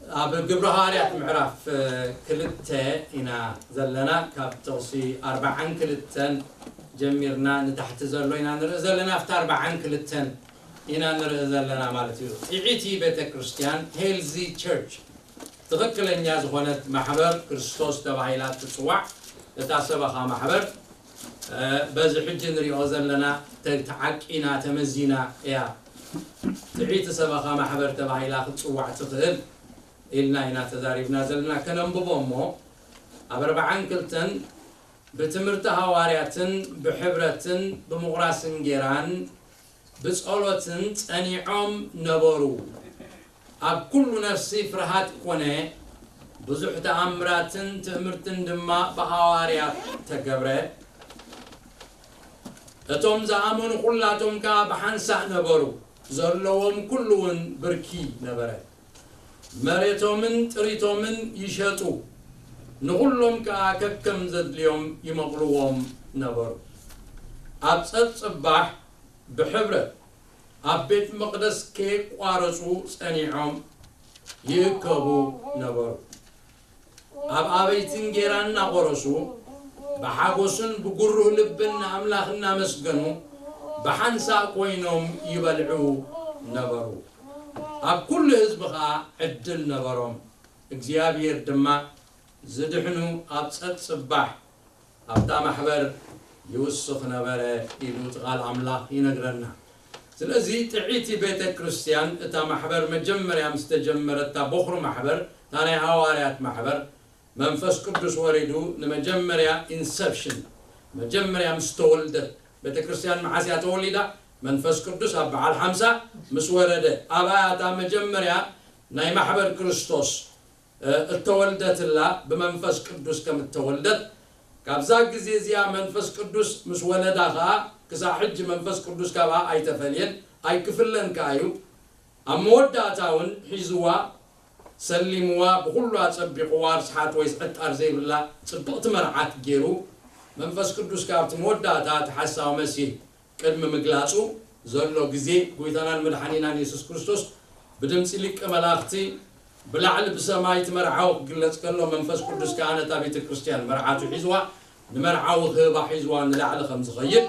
ኣብ ግብረ ሃዋርያት ምዕራፍ ክልተ ኢና ዘለና። ካብ ጥቕሲ ኣርባዓን ክልተን ጀሚርና ንታሕቲ ዘሎ ኢና ንርኢ ዘለና። ኣብቲ ኣርባዓን ክልተን ኢና ንርኢ ዘለና ማለት እዩ። ጥዕይቲ ቤተ ክርስቲያን፣ ሄልዚ ቸርች፣ ትኽክለኛ ዝኾነት ማሕበር ክርስቶስ ተባሂላ ትጽዋዕ። እታ ሰበኻ ማሕበር በዚ ሕጂ ንሪኦ ዘለና ተዓቂና ተመዚና እያ ጥዕይቲ ሰበኻ ማሕበር ተባሂላ ክትጽዋዕ ትኽእል ኢልና ኢና ተዛሪብና ዘለና። ከነንብቦ እሞ፣ ኣብ ኣርባዓን ክልተን ብትምህርቲ ሃዋርያትን ብሕብረትን ብምቑራስ እንጌራን ብጸሎትን ጸኒዖም ነበሩ። ኣብ ኩሉ ነፍሲ ፍርሃት ኮነ፣ ብዙሕ ተኣምራትን ትእምርትን ድማ ብሃዋርያት ተገብረ። እቶም ዝኣመኑ ኩላቶም ከኣ ብሓንሳእ ነበሩ፣ ዘለዎም ኩሉ እውን ብርኪ ነበረ። መሬቶምን ጥሪቶምን ይሸጡ፣ ንኹሎም ከኣ ከከም ዘድልዮም ይመቕልዎም ነበሩ። ኣብ ጸጽባሕ ብሕብረት ኣብ ቤት መቕደስ ከየቋረጹ ጸኒዖም ይእከቡ ነበሩ። ኣብ ኣበይቲ እንጌራ እናቖረሱ፣ ብሓጎስን ብጉሩህ ልብን ንኣምላኽ እናመስገኑ፣ ብሓንሳእ ኮይኖም ይበልዑ ነበሩ። ኣብ ኩሉ ህዝቢ ኸኣ ዕድል ነበሮም። እግዚኣብሔር ድማ ዝድሕኑ ኣብ ጸጽባሕ ኣብታ ማሕበር ይውስኽ ነበረ ኢሉ እቲ ቃል ኣምላኽ ይነግረና። ስለዚ ጥዕይቲ ቤተ ክርስቲያን፣ እታ ማሕበር መጀመርያ ምስ ተጀመረት፣ እታ ቦኽሪ ማሕበር፣ እታ ናይ ሃዋርያት ማሕበር፣ መንፈስ ቅዱስ ወሪዱ ንመጀመርያ ኢንሰፕሽን፣ መጀመርያ ምስ ተወልደት፣ ቤተ ክርስቲያን መዓስ እያ ተወሊዳ? መንፈስ ቅዱስ ኣብ በዓል ሓምሳ ምስ ወረደ፣ ኣብኣ እታ መጀመርያ ናይ ማሕበር ክርስቶስ እተወልደትላ ብመንፈስ ቅዱስ ከም እተወልደት፣ ካብዛ ግዜ እዚኣ መንፈስ ቅዱስ ምስ ወለዳ ኸኣ ክሳዕ ሕጂ መንፈስ ቅዱስ ካብኣ ኣይተፈልየን፣ ኣይክፍለን ከኣ እዩ። ኣብ መወዳእታ እውን ሒዝዋ፣ ሰሊምዋ፣ ብኹሉ ኣጸቢቕዋ፣ ርስሓት ወይ ዕጣር ዘይብላ ጽብቕቲ መርዓት ገይሩ፣ መንፈስ ቅዱስ ከኣ ኣብቲ መወዳእታ እቲ ሓሳዊ መሲህ ቅድሚ ምግላጹ ዘሎ ግዜ፣ ጎይታናን መድሓኒናን የሱስ ክርስቶስ ብድምጺ ሊቀ መላእኽቲ ብላዕሊ ብሰማይ እቲ መርዓዊ ክግለጽ ከሎ፣ መንፈስ ቅዱስ ከኣ ነታ ቤተ ክርስቲያን መርዓቱ ሒዝዋ፣ ንመርዓዊ ክህባ ሒዝዋ ንላዕሊ ከም ዝኸይድ፣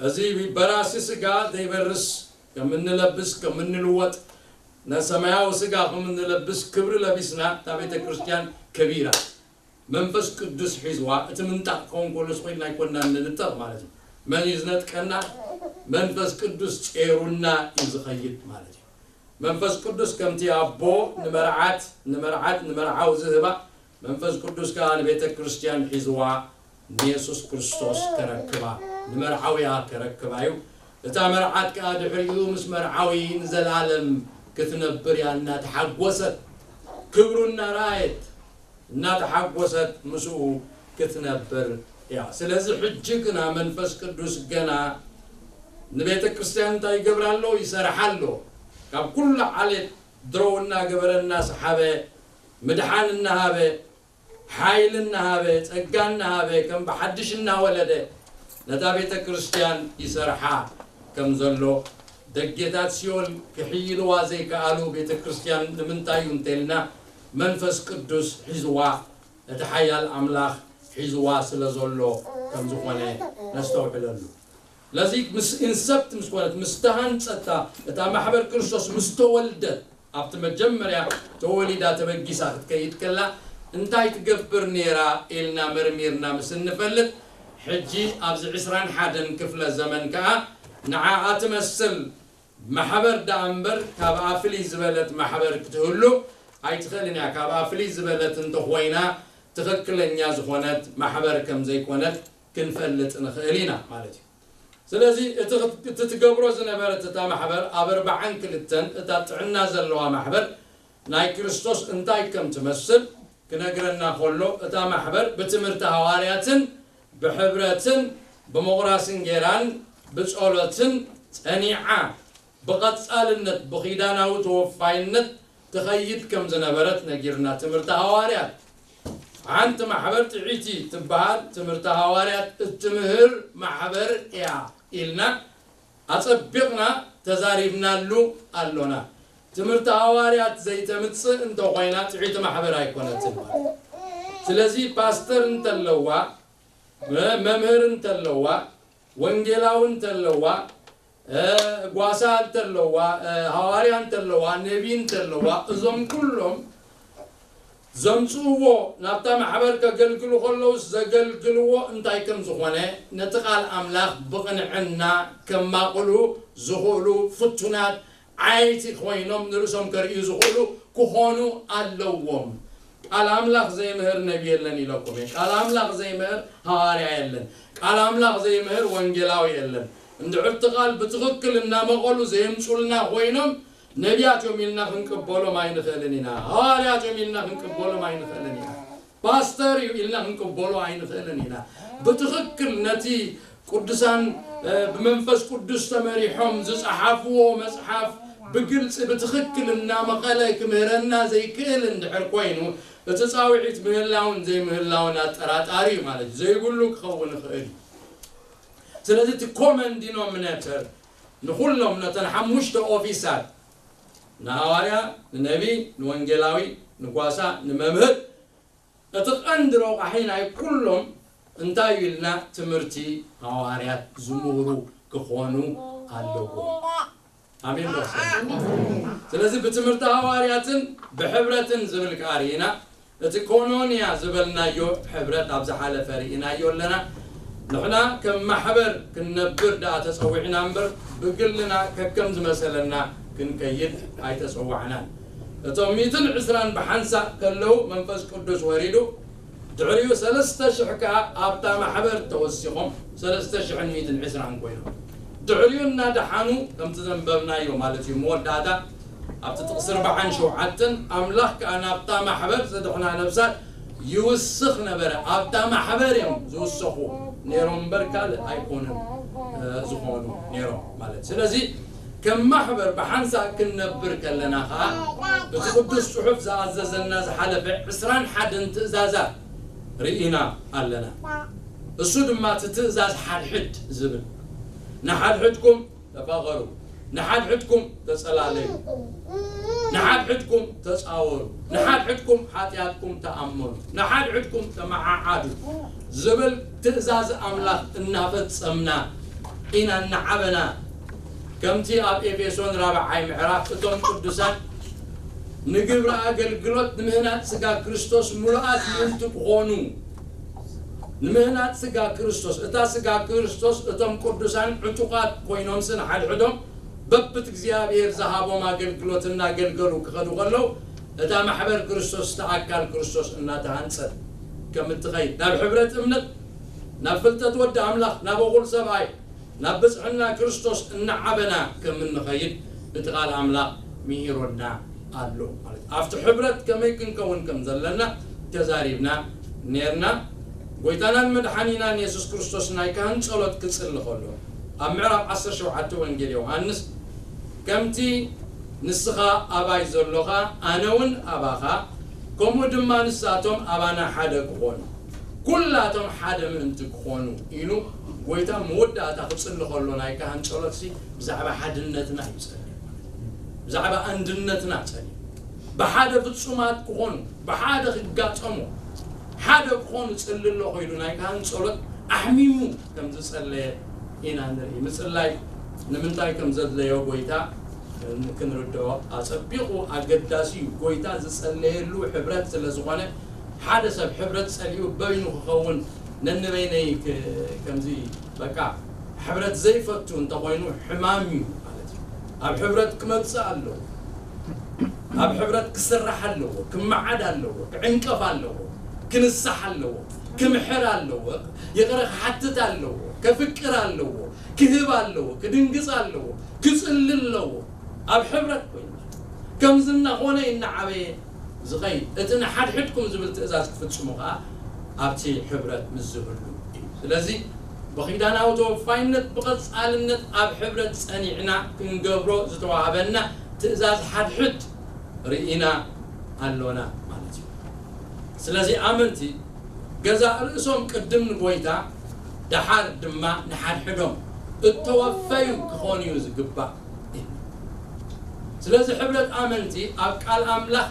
እዚ በራሲ ስጋ ዘይበርስ ከም እንለብስ፣ ከም እንልወጥ፣ ናይ ሰማያዊ ስጋ ከም እንለብስ ክብሪ ለቢስና፣ እታ ቤተ ክርስቲያን ከቢራ። መንፈስ ቅዱስ ሒዝዋ፣ እቲ ምንጣቕ ክኸውን ከሎ ስቕ ኢልና ኣይኮንናን ንንጠቕ ማለት እዩ። መን እዩ ዝነጥቀና? መንፈስ ቅዱስ ጼሩና እዩ ዝኸይድ ማለት እዩ። መንፈስ ቅዱስ ከምቲ ኣቦ ንመርዓት፣ ንመርዓት፣ ንመርዓዊ ዝህባ፣ መንፈስ ቅዱስ ከኣ ንቤተ ክርስቲያን ሒዝዋ ንየሱስ ክርስቶስ ከረክባ፣ ንመርዓዊኣ ከረክባ እዩ። እታ መርዓት ከኣ ድሕሪኡ ምስ መርዓዊ ንዘለኣለም ክትነብር እያ እናተሓጎሰት፣ ክብሩ እናረኣየት፣ እናተሓጎሰት ምስኡ ክትነብር እያ። ስለዚ ሕጂ ግና መንፈስ ቅዱስ ገና ንቤተ ክርስቲያን እንታይ ይገብራ ኣሎ? ይሰርሓ ኣሎ። ካብ ኩሉ ዓሌት ድሮ እናገበረ እናሰሓበ፣ ምድሓን እናሃበ፣ ሓይሊ እናሃበ፣ ጸጋ እናሃበ፣ ከም ብሓድሽ እናወለደ ነታ ቤተ ክርስቲያን ይሰርሓ ከም ዘሎ፣ ደጌታት ሲኦል ክሕይልዋ ዘይከኣሉ ቤተ ክርስቲያን ንምንታይ እዩ እንተልና፣ መንፈስ ቅዱስ ሒዝዋ፣ እቲ ሓያል ኣምላኽ ሒዝዋ ስለ ዘሎ ከም ዝኾነ ነስተውዕለሉ። ስለዚ ምስ ኢንሰፕት ምስ ኮነት፣ ምስ ተሃንጸታ፣ እታ ማሕበር ክርስቶስ ምስ ተወልደት፣ ኣብቲ መጀመርያ ተወሊዳ ተበጊሳ ክትከይድ ከላ እንታይ ትገብር ነይራ ኢልና መርሚርና ምስ እንፈልጥ፣ ሕጂ ኣብዚ ዕስራን ሓደን ክፍለ ዘመን ከኣ ንዓኣ ትመስል ማሕበር ደኣ እምበር ካብኣ ፍልይ ዝበለት ማሕበር ክትህሉ ኣይትኽእልን እያ። ካብኣ ፍልይ ዝበለት እንተኾይና ትኽክለኛ ዝኾነት ማሕበር ከም ዘይኮነት ክንፈልጥ ንኽእል ኢና ማለት እዩ። ስለዚ እቲ ክት-፣ እቲ ትገብሮ ዝነበረት እታ ማሕበር ኣብ ኣርባዓን ክልተን እታ ጥዕና ዘለዋ ማሕበር ናይ ክርስቶስ እንታይ ከም ትመስል ክነግረና ከሎ፣ እታ ማሕበር ብትምህርቲ ሃዋርያትን ብሕብረትን ብምቑራስ እንጌራን ብጸሎትን ጸኒዓ፣ ብቐጻልነት ብኺዳናዊ ተወፋይነት ትኸይድ ከም ዝነበረት ነጊርና። ትምህርቲ ሃዋርያት፣ ሓንቲ ማሕበር ጥዕይቲ ትበሃል ትምህርቲ ሃዋርያት እትምህር ማሕበር እያ ኢልና ኣጸቢቕና ተዛሪብናሉ ኣሎና። ትምህርቲ ሃዋርያት ዘይተምጽእ እንተኾይና፣ ጽዕቲ ማሕበር ኣይኮነትን ማለት እዩ። ስለዚ ፓስተር እንተለዋ፣ መ-፣ መምህር እንተለዋ፣ ወንጌላዊ እንተለዋ፣ እ፣ ጓሳ እንተለዋ፣ እ፣ ሃዋርያ እንተለዋ፣ ነቢ እንተለዋ፣ እዞም ኩሎም ዘምጽእዎ፣ ናብታ ማሕበር ከገልግሉ ከለውስ ዘገልግልዎ እንታይ ከም ዝኾነ፣ ነቲ ቃል ኣምላኽ ብቕንዕና ከማቕሉ ዝኽእሉ ፍቱናት ዓይቲ ኮይኖም ንርእሶም ከርእዩ ዝኽእሉ ክኾኑ ኣለዎም። ቃል ኣምላኽ ዘይምህር ነቢ የለን ኢለኩም እየ። ቃል ኣምላኽ ዘይምህር ሃዋርያ የለን። ቃል ኣምላኽ ዘይምህር ወንጌላዊ የለን። እንድሕር እቲ ቃል ብትኽክል እናመቐሉ ዘየምጹልና ኮይኖም፣ ነቢያት እዮም ኢልና ክንቅበሎም ኣይንኽእልን ኢና። ሃዋርያት እዮም ኢልና ክንቅበሎም ኣይንኽእልን ኢና። ፓስተር እዩ ኢልና ክንቅበሎ ኣይንኽእልን ኢና። ብትኽክል ነቲ ቅዱሳን፣ እ፣ ብመንፈስ ቅዱስ ተመሪሖም ዝጸሓፍዎ መጽሓፍ ብግልጺ ብትኽክል እናመቐለ ክምህረና ዘይክእል እንድሕር ኮይኑ፣ እቲ ጻውዒት ምህላውን ዘይምህላውን ኣጠራጣሪ እዩ ማለት እዩ። ዘይብሉ ክኸውን ይኽእል እዩ። ስለዚ እቲ ኮመን ዲኖሚኔተር ንኹሎም ነተን ሓሙሽተ ኦፊሳት፣ ንሃዋርያ፣ ንነቢ፣ ንወንጌላዊ፣ ንጓሳ፣ ንመምህር፣ እቲ ቀንዲ ረቋሒ ናይ ኩሎም እንታይ እዩ ኢልና፣ ትምህርቲ ሃዋርያት ዝምህሩ ክኾኑ ኣለዎም። ኣሜን ዶ? ስለዚ ብትምህርቲ ሃዋርያትን ብሕብረትን ዝብል ከኣ ርኢና፣ እቲ ኮኖንያ ዝበልናዮ ሕብረት ኣብ ዝሓለፈ ርኢናዮ ኣለና። ንሕና ከም ማሕበር ክንነብር ደኣ ተጸዊዕና እምበር፣ ብግልና ከከም ዝመሰለና ክንከይድ ኣይተጸዋዕናን። እቶም ሚእትን ዕስራን ብሓንሳእ ከለዉ መንፈስ ቅዱስ ወሪዱ፣ ድሕሪኡ ሰለስተ ሽሕ ከኣ ኣብታ ማሕበር ተወሲኾም፣ ሰለስተ ሽሕን ሚእትን ዕስራን ኮይኖም። ድሕሪኡ እናደሓኑ፣ ከምቲ ዘንበብናዮ ማለት እዩ፣ መወዳእታ ኣብቲ ጥቕሲ ኣርባዓን ሸውዓተን፣ ኣምላኽ ከኣ ናብታ ማሕበር ዘድሕና ነፍሳት ይውስኽ ነበረ። ኣብታ ማሕበር እዮም ዝውሰኹ ነይሮም እምበር ካልእ ኣይኮኑን፣ እ፣ ዝኾኑ ነይሮም ማለት። ስለዚ ከም ማሕበር ብሓንሳእ ክንነብር ከለና ከኣ፣ እቲ ቅዱስ ጽሑፍ ዝኣዘዘና ዝሓለፈ ዕስራን ሓደን ትእዛዛት ርኢና ኣለና። እሱ ድማ እቲ ትእዛዝ ሓድሕድ ዝብል፣ ንሓድሕድኩም ተፋቐሩ፣ ንሓድሕድኩም ተጸላለዩ፣ ንሓድሕድኩም ተጻወሩ፣ ንሓድሕድኩም ሓጢኣትኩም ተኣመኑ፣ ንሓድሕድኩም ተመዓዓዱ ዝብል ትእዛዝ ኣምላኽ እናፈጸምና ኢና እናዓበና። ከምቲ ኣብ ኤፌሶን ራብዓይ ምዕራፍ፣ እቶም ቅዱሳን ንግብሪ ኣገልግሎት ንምህናጽ ስጋ ክርስቶስ ምሉኣት ምእንቲ ክኾኑ፣ ንምህናጽ ስጋ ክርስቶስ፣ እታ ስጋ ክርስቶስ፣ እቶም ቅዱሳን ዕጡቓት ኮይኖምሲ ንሓድሕዶም በብቲ እግዚኣብሔር ዝሃቦም ኣገልግሎት እናገልገሉ ክኸዱ ከለዉ፣ እታ ማሕበር ክርስቶስ፣ እታ ኣካል ክርስቶስ እናተሃንጸት ከም እትኸይድ፣ ናብ ሕብረት እምነት፣ ናብ ፍልጠት ወዲ ኣምላኽ፣ ናብ እኹል ሰብኣይ፣ ናብ ብጽሕና ክርስቶስ እናዓበና ከም እንኸይድ እቲ ቃል ኣምላኽ ምሂሮና ኣሎ ማለት እዩ። ኣብቲ ሕብረት ከመይ ክንከውን ከም ዘለና ተዛሪብና ኔርና። ጎይታናን መድሓኒናን የሱስ ክርስቶስ ናይ ካህን ጸሎት ክጽሊ ከሎ፣ ኣብ ምዕራፍ ዓሰርተ ሸውዓተ ወንጌል ዮሃንስ፣ "ከምቲ ንስኻ ኣባይ ዘሎኻ፣ ኣነ እውን ኣባኻ፣ ከምኡ ድማ ንሳቶም ኣባና ሓደ ክኾኑ፣ ኩላቶም ሓደ ምእንቲ ክኾኑ" ኢሉ፣ ጎይታ መወዳእታ ክጽሊ ከሎ ናይ ካህን ጸሎትሲ ብዛዕባ ሓድነትና እዩ ጸልዩ። ብዛዕባ ኣንድነትና ጸልዩ። ብሓደ ፍጹማት ክኾኑ፣ ብሓደ ክጋጠሙ፣ ሓደ ክኾኑ ጽሊ ኣለኹ ኢሉ ናይ ካህን ጸሎት ኣሕሚሙ ከም ዝጸለየ ኢና ንርኢ። ምጽላይ ንምንታይ ከም ዘድለዮ ጎይታ ክንርድኦ ኣጸቢቑ ኣገዳሲ እዩ። ጎይታ ዝጸለየሉ ሕብረት ስለ ዝኾነ፣ ሓደ ሰብ ሕብረት ጸሊኡ በይኑ ክኸውን ነንበይነይ ክ-፣ ከምዚ በቃ ሕብረት ዘይፈቱ እንተኾይኑ ሕማም እዩ ማለት እዩ። ኣብ ሕብረት ክመጽእ ኣለዎ። ኣብ ሕብረት ክስራሕ ኣለዎ፣ ክመዓድ ኣለዎ፣ ክዕንቀፍ ኣለዎ፣ ክንሳሕ ኣለዎ፣ ክምሕር ኣለዎ፣ ይቕረ ክሓትት ኣለዎ፣ ከፍቅር ኣለዎ፣ ክህብ ኣለዎ፣ ክድንግጽ ኣለዎ፣ ክጽሊ ኣለዎ። ኣብ ሕብረት ኮይኑ ማለት ከምዚ እናኾነ እናዓበየ ዝኸይድ፣ እቲ ንሓድሕድኩም ዝብል ትእዛዝ ክፍጽሙ ኸኣ ኣብቲ ሕብረት ምስ ዝህሉ እዩ። ስለዚ ብኺዳናዊ ተወፋይነት ብቐጻልነት ኣብ ሕብረት ጸኒዕና ክንገብሮ ዝተዋህበና ትእዛዝ ሓድሕድ ርኢና ኣሎና ማለት እዩ። ስለዚ ኣመንቲ ገዛእ ርእሶም ቅድም ንጎይታ፣ ደሓር ድማ ንሓድሕዶም እተወፈዩ ክኾኑ እዩ ዝግባእ። ስለዚ ሕብረት ኣመንቲ ኣብ ቃል ኣምላኽ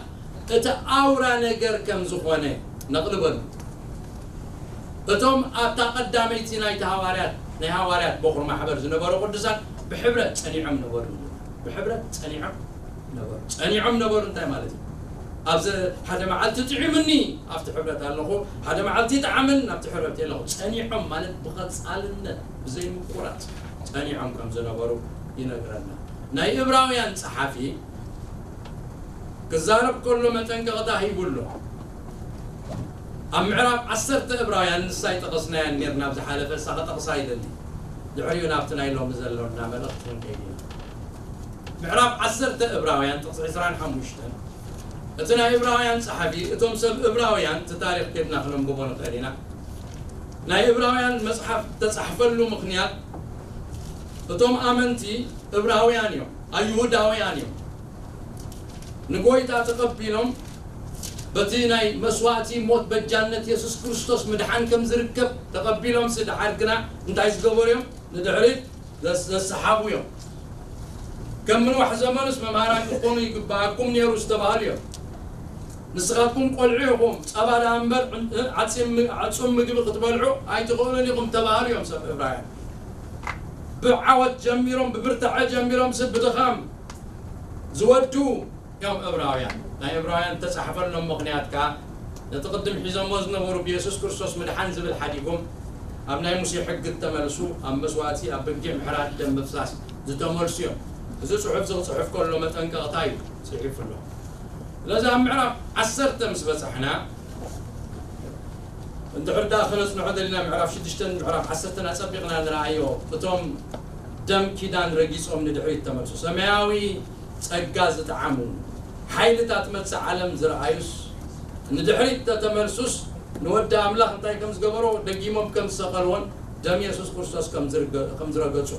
እቲ ኣውራ ነገር ከም ዝኾነ ነቕልበሉ። እቶም ኣብታ ቀዳመይቲ ናይቲ ሃዋርያት ናይ ሃዋርያት በኹር ማሕበር ዝነበሩ ቅዱሳን ብሕብረት ጸኒዖም ነበሩ። ብሕብረት ጸኒዖም ነበሩ። ጸኒዖም ነበሩ እንታይ ማለት እዩ? ኣብዚ ሓደ መዓልቲ ጥዒሙኒ ኣብቲ ሕብረት ኣለኹ፣ ሓደ መዓልቲ ጣዕምን ኣብቲ ሕብረት ኣለኹ። ጸኒዖም ማለት ብቐጻልነት ብዘይምቁራጽ ጸኒዖም ከም ዝነበሩ ይነግረና። ናይ እብራውያን ጸሓፊ ክዛረብ ከሎ መጠንቀቕታ ሂቡ ኣሎ። ኣብ ምዕራፍ ዓሰርተ እብራውያን ንሳ ይጠቐስናያ ኔርና ኣብ ዝሓለፈ፣ እሳ ክጠቕሳ ይደሊ። ድሕሪኡ ናብቲ ናይ ሎሚ ዘሎና መልእኽቲ ክንከይድ ኢና። ምዕራፍ ዓሰርተ እብራውያን ጥቕሲ ዕስራን ሓሙሽተን፣ እቲ ናይ እብራውያን ጸሓፊ እቶም ሰብ እብራውያን፣ እቲ ታሪኽ ኬድና ክነንብቦ ንኽእል ኢና። ናይ እብራውያን መጽሓፍ ተጻሕፈሉ ምኽንያት እቶም ኣመንቲ እብራውያን እዮም፣ ኣይሁዳውያን እዮም። ንጎይታ ተቐቢሎም በቲ ናይ መስዋእቲ ሞት በጃነት የሱስ ክርስቶስ ምድሓን ከም ዝርከብ ተቐቢሎም ሲ ደሓር ግና እንታይ ዝገበሩ እዮም? ንድሕሪት ዘስ- ዘሰሓቡ እዮም። ከም ምንዋሕ ዘመኑስ መምሃራን ክትኮኑ ይግባኣኩም ነይሩ ዝተባህሉ እዮም። ንስኻትኩም ቆልዑ ኢኹም፣ ጸባ ደኣ እምበር ዕን- ዓጽም ሚ- ዕጹም ምግቢ ክትበልዑ ኣይትኽእሉን ኢኹም ተባህሉ እዮም ሰብ እብራውያን። ብዓወት ጀሚሮም፣ ብብርታዐ ጀሚሮም ሲ ብድኻም ዝወዱ እዮም እብራውያን። ናይ እብራውያን እተጻሕፈሎም ምኽንያት ከኣ ነቲ ቅድም ሒዞሞ ዝነበሩ ብየሱስ ክርስቶስ ምድሓን ዝብል ሓዲጎም ኣብ ናይ ሙሴ ሕጊ እተመልሱ፣ ኣብ መስዋእቲ ኣብ በጊዕ ምሕራድ ደም ምፍሳስ ዝተመልሱ እዮም። እዚ ጽሑፍ እዚ ክጽሕፍ ከሎ መጠንቀቕታ እዩ ጽሒፉ ኣሎ። ስለዚ ኣብ ምዕራፍ ዓሰርተ ምስ በጻሕና እንድሕር ደኣ ክነጽንሖ ደሊና ምዕራፍ ሽዱሽተን ምዕራፍ ዓሰርተን ኣጸቢቕና ንረኣዮ፣ እቶም ደም ኪዳን ረጊጾም ንድሕሪት ተመልሱ። ሰማያዊ ጸጋ ዝጠዓሙ፣ ሓይልታት መጻ ዓለም ዝረኣዩስ ንድሕሪት ተተመልሱስ ንወዲ ኣምላኽ እንታይ ከም ዝገበሮ ደጊሞም ከም ዝሰቐልዎን ደም የሱስ ክርስቶስ ከም ዝርገ- ከም ዝረገጹ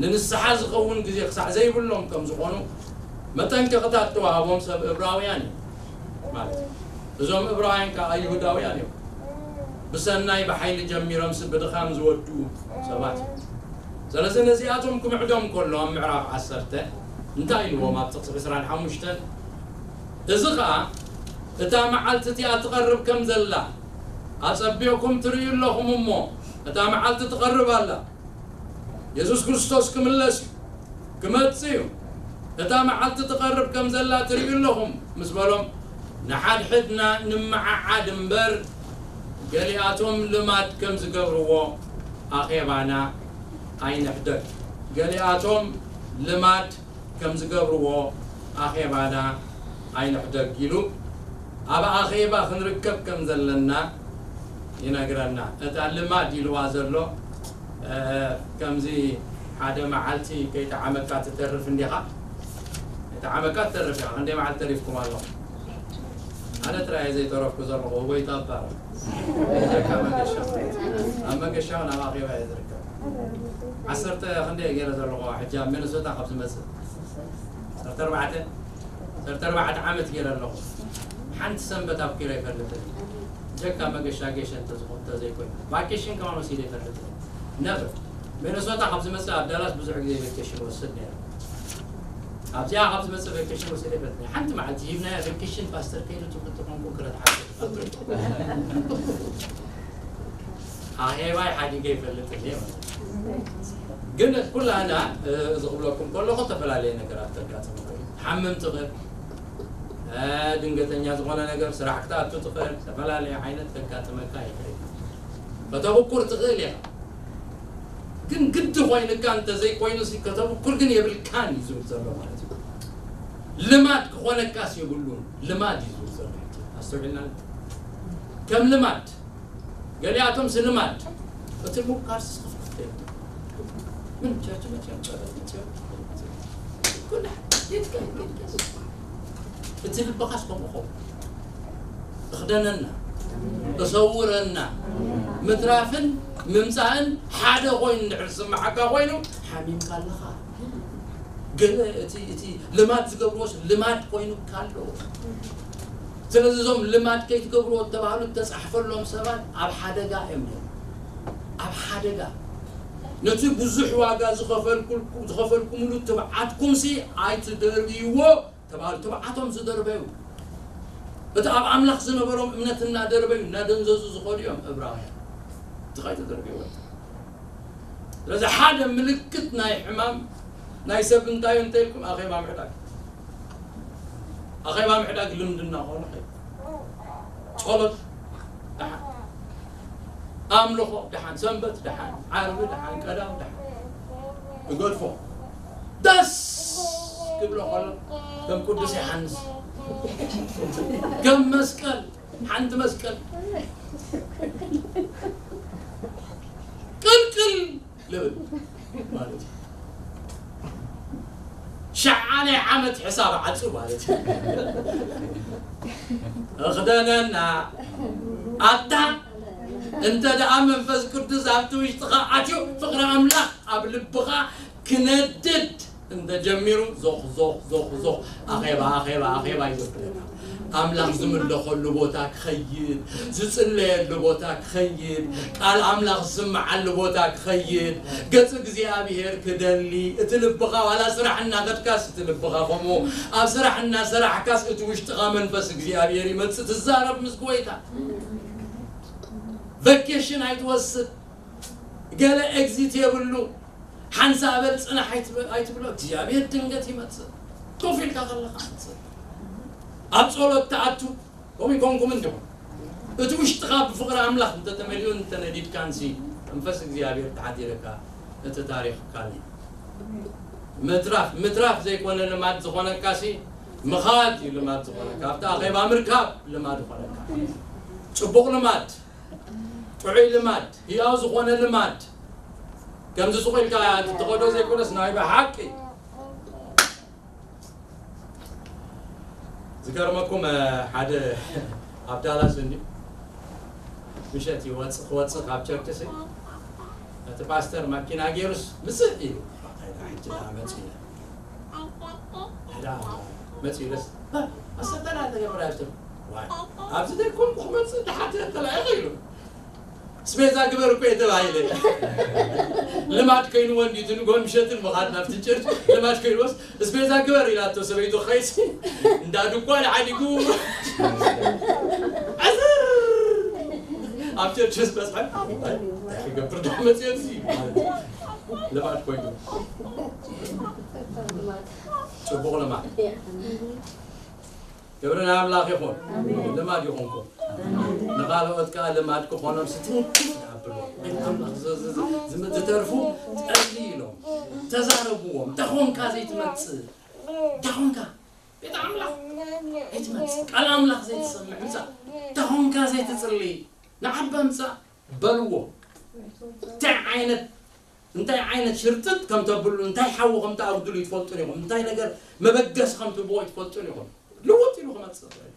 ንንስሓ ዝኸውን ግዜ ክሳዕ ዘይብሎም ከም ዝኾኑ መጠንቀቕታት ተዋህቦም ሰብ እብራውያን እዩ ማለት እዩ። እዞም እብራውያን ከኣ ኣይሁዳውያን እዮም። ብሰናይ ብሓይሊ ጀሚሮምሲ ብድኻም ዝወድኡ ሰባት እዮም። ስለዚ ነዚኣቶም ክምዕዶም ከሎ ኣብ ምዕራፍ ዓሰርተ እንታይ ኢልዎም ኣብ ጥቕሲ ዕስራን ሓሙሽተን? እዚ ኸኣ እታ መዓልቲ እቲኣ ትቐርብ ከም ዘላ ኣጸቢቕኩም ትርእዩ ኣለኹም እሞ እታ መዓልቲ ትቐርብ ኣላ። የሱስ ክርስቶስ ክምለስ እዩ፣ ክመጽእ እዩ። እታ መዓልቲ ትቐርብ ከም ዘላ ትርእዩ ኣለኹም ምስ በሎም፣ ንሓድሕድና ንምዓዓድ እምበር፣ ገሊኣቶም ልማድ ከም ዝገብርዎ ኣኼባና ኣይንሕደግ። ገሊኣቶም ልማድ ከም ዝገብርዎ ኣኼባና ኣይንሕደግ ኢሉ ኣብ ኣኼባ ክንርከብ ከም ዘለና ይነግረና። እታ ልማድ ኢልዋ ዘሎ እ፣ ከምዚ ሓደ መዓልቲ ከይጠዓመካ ትተርፍ እንዲኻ። ከይጠዓመካ ትተርፍ ኢኻ። ክንደይ መዓልቲ ተሪፍኩም ኣለኹም? ኣነ ጥራይ እየ ዘይተረፍኩ ዘለኹ። ጎይታ እባ። በጃካ መገሻ። ኣብ መገሻ እውን ኣብ ኣኼባ እየ ዝርከብ። ዓሰርተ ክንደይ እየ ገይረ ዘለኹ? ሕጂ ኣብ ሚነሶታ ካብ ዝመጽእ። ዓሰርተ ኣርባዕተ? ዓሰርተ ኣርባዕተ ዓመት ገይረ ኣለኹ። ሓንቲ ሰንበት ኣብኪረ ኣይፈልጥን። ጀካ መገሻ ጌሸ እንተዝኾ-፣ እንተዘይኮይኑ። ቫኬሽን ከማን ወሲደ ኣይፈልጥን። ነበር። ሚነሶታ ካብ ዝመጽእ ኣብ ዳላስ ብዙሕ ግዜ ቫኬሽን ወስድ ነይረ። ኣብዚኣ ካብ ዝመጽእ ቫኬሽን ወሲደ ኣይፈልጥን። ሓንቲ መዓልቲ ሂብናያ ቫኬሽን ፓስተር ከይዱ ትምህርቲ ኮንኩ ክረት ዓሰርተ ኣኼባይ ሓዲገ ይፈልጥ እየ ማለት እዩ። ግን ኩላህና፣ እ፣ እዚ ክብለኩም ከለኹ ዝተፈላለየ ነገራት ከጋጥም ይኽእል። ትሓምም ትኽእል፣ እ፣ ድንገተኛ ዝኾነ ነገር ስራሕ ክትኣቱ ትኽእል፣ ዝተፈላለየ ዓይነት ከጋጥመካ ይኽእል። ከተብኩር ትኽእል ኢኻ። ግን ግዲ ኮይንካ እንተዘይኮይኑ ሲ ከተብኩር ግን የብልካን እዩ ዝብል ዘሎ ማለት እዩ። ልማድ ክኾነካስ የብሉን። ልማድ እዩ ዝብል ዘሎ። ኣስተውዒልና። ከም ልማድ ገሊኣቶም ስልማድ እቲ ምኳር ስኽፍት ምን ቸርች መፅኦም ጸሎት መፅኦም ኩሉ የትቀ-፣ እቲ ልብኻስ ከምኡ ኸውን እኽደነና፣ እሰውረና። ምትራፍን ምምፃእን ሓደ ኮይኑ እንድሕር ዝስምዓካ ኮይኑ ሓሚምካ ኣለኻ። ገለ እቲ፣ እቲ ልማድ ዝገብርዎስ ልማድ ኮይኑ ካሎ። ስለዚ እዞም ልማድ ከይትገብርዎ እተባህሉ እተጻሕፈሎም ሰባት ኣብ ሓደጋ እዮም ነይሮም። ኣብ ሓደጋ። ነቲ ብዙሕ ዋጋ ዝኸፈልኩልኩ-፣ ዝኸፈልኩምሉ ትብዓትኩምሲ ኣይትደርብይዎ ተባህሉ። ትብዓቶም ዝደርበዩ፣ እቲ ኣብ ኣምላኽ ዝነበሮም እምነት እናደርበዩ፣ እናደንዘዙ ዝኸዱ እዮም እብራውያን። እቲ ከይተደርብይዎ። ስለዚ ሓደ ምልክት ናይ ሕማም ናይ ሰብ እንታይ እዩ እንተ ኢልኩም፣ ኣኼባ ምሕዳግ። ኣኼባ ምሕዳግ ልምዲ እናኾነ ኸይዱ። ጸሎት ደሓን፣ ኣምልኾ ደሓን፣ ሰንበት ደሓን፣ ዓርቢ ደሓን፣ ቀዳም ደሓን ይገድፎ። ደስ ክብሎ ከሎ ከም ቅዱስ ዮሃንስ፣ ከም መስቀል፣ ሓንቲ መስቀል ቅልቅል ልብል ማለት እዩ። ሸዓ ናይ ዓመት ሕሳብ ዓጹ ማለት እዩ። እኽደነና ኣታ፣ እንተ ደኣ መንፈስ ቅዱስ ኣብቲ ውሽጥኻ ኣትዩ፣ ፍቕሪ ኣምላኽ ኣብ ልብኻ ክነድድ እንተ ጀሚሩ፣ ዞኽ፣ ዞኽ፣ ዞኽ፣ ዞኽ፣ ኣኼባ፣ ኣኼባ፣ ኣኼባ እዩ ዘብለና። ኣምላኽ ዝምለኸሉ ቦታ ክኸይድ፣ ዝጽለየሉ ቦታ ክኸይድ፣ ቃል ኣምላኽ ዝስምዓሉ ቦታ ክኸይድ፣ ገጽ እግዚኣብሔር ክደሊ፣ እቲ ልብኻ ዋላ ስራሕ እናኸድካስ እቲ ልብኻ ከምኡ፣ ኣብ ስራሕ እናሰራሕካስ እቲ ውሽጥኻ መንፈስ እግዚኣብሔር ይመጽእ፣ ትዛረብ ምስ ጎይታ። ቨኬሽን ኣይትወስድ፣ ገለ ኤግዚት የብሉ። ሓንሳእ በል ጽናሕ ኣይትበ-፣ ኣይትብሎ፣ እግዚኣብሔር ድንገት ይመጽእ። ኮፍ ኢልካ ከለኻ ይመጽእ። ኣብ ጸሎት ትኣቱ፣ ከምኡ ይኮንኩም እንዲኹም። እቲ ውሽጥኻ ብፍቕሪ ኣምላኽ እንተተመሊኡ እንተነዲድካንሲ፣ መንፈስ እግዚኣብሔር ተሓዲረካ፣ እቲ ታሪኽ ካልእ እዩ። ምትራፍ፣ ምትራፍ ዘይኮነ ልማድ ዝኾነካሲ፣ ምኻድ እዩ ልማድ ዝኾነካ። ኣብቲ ኣኼባ ምርካብ ልማድ ዝኾነካ። ጽቡቕ ልማድ፣ ጥዑይ ልማድ፣ ህያው ዝኾነ ልማድ። ከምዚ ሱቕ ኢልካ ትኸዶ ዘይኮነስ ናይ ብሓቂ። ዝገርመኩም፣ እ፣ ሓደ ኣብ ዳላስ እንዲ ምሸት ይወጽእ፣ ክወጽእ ካብ ቸርችሲ፣ እቲ ፓስተር ማኪና ገይሩስ ምጽእ ኢሉ። እንታይ ደኣ ሕጂ ደኣ መጽኡ ኢለ። እንታይ ደኣ መጽኡ ኢለስ፣ እ፣ ኣሰልጠና ተገብራ ይፍትም። ዋይ፣ ኣብዚ ደይኮንኩ ክመጽእ ደሓር ተላኢኸ ኢሉ። ስቤዛ ግበር እኮ እየ ተባሂለ። ልማድ ኮይንዎ እንዲዩ፣ እቲ ንግሆ ምሸትን ምኻድ ናብቲ ቸርች ልማድ ኮይንዎስ፣ ስቤዛ ግበር ኢላቶ ሰበይቱ ኸይሲ፣ እንዳ ድኳን ዓዲጉ። ዕዝር! ኣብ ቸርች ምስ በጽሐ፣ እንታይ ክገብር ዶ መጽየሲ? ልማድ ኮይኑ። ጽቡቕ ልማድ። ክብሪ ንኣምላኽ ይኹን። ኣሜን። ልማድ ይኹንኩም። ኣሜን። ንኻልኦት ከኣ ልማድ ክኾኖም ስትንክፍ ንኣብሎ። ቤት ኣምላኽ ዝ-፣ ዝ-፣ ዝ-፣ ዝም-፣ ዝተርፉ ጠሊ ኢሎም ተዛረብዎም። እንተ ኾንካ ዘይትመጽእ፣ እንተ ኾንካ ቤት ኣምላኽ ዘይትመጽእ፣ ቃል ኣምላኽ ዘይትሰምዕ ምጻእ፣ እንተ ኾንካ ዘይትጽሊ ንዓባ ምጻእ በልዎ። እንታይ ዓይነት፣ እንታይ ዓይነት ሽርጥጥ ከም ተብሉ፣ እንታይ ሓዊ ከም ትኣጉድሉ ይትፈልጡ ኢኹም። እንታይ ነገር መበገሲ ከም ትብዎ ይትፈልጡ ኢኹም። ልውጥ ኢሉ ክመጽእ ይኽእል።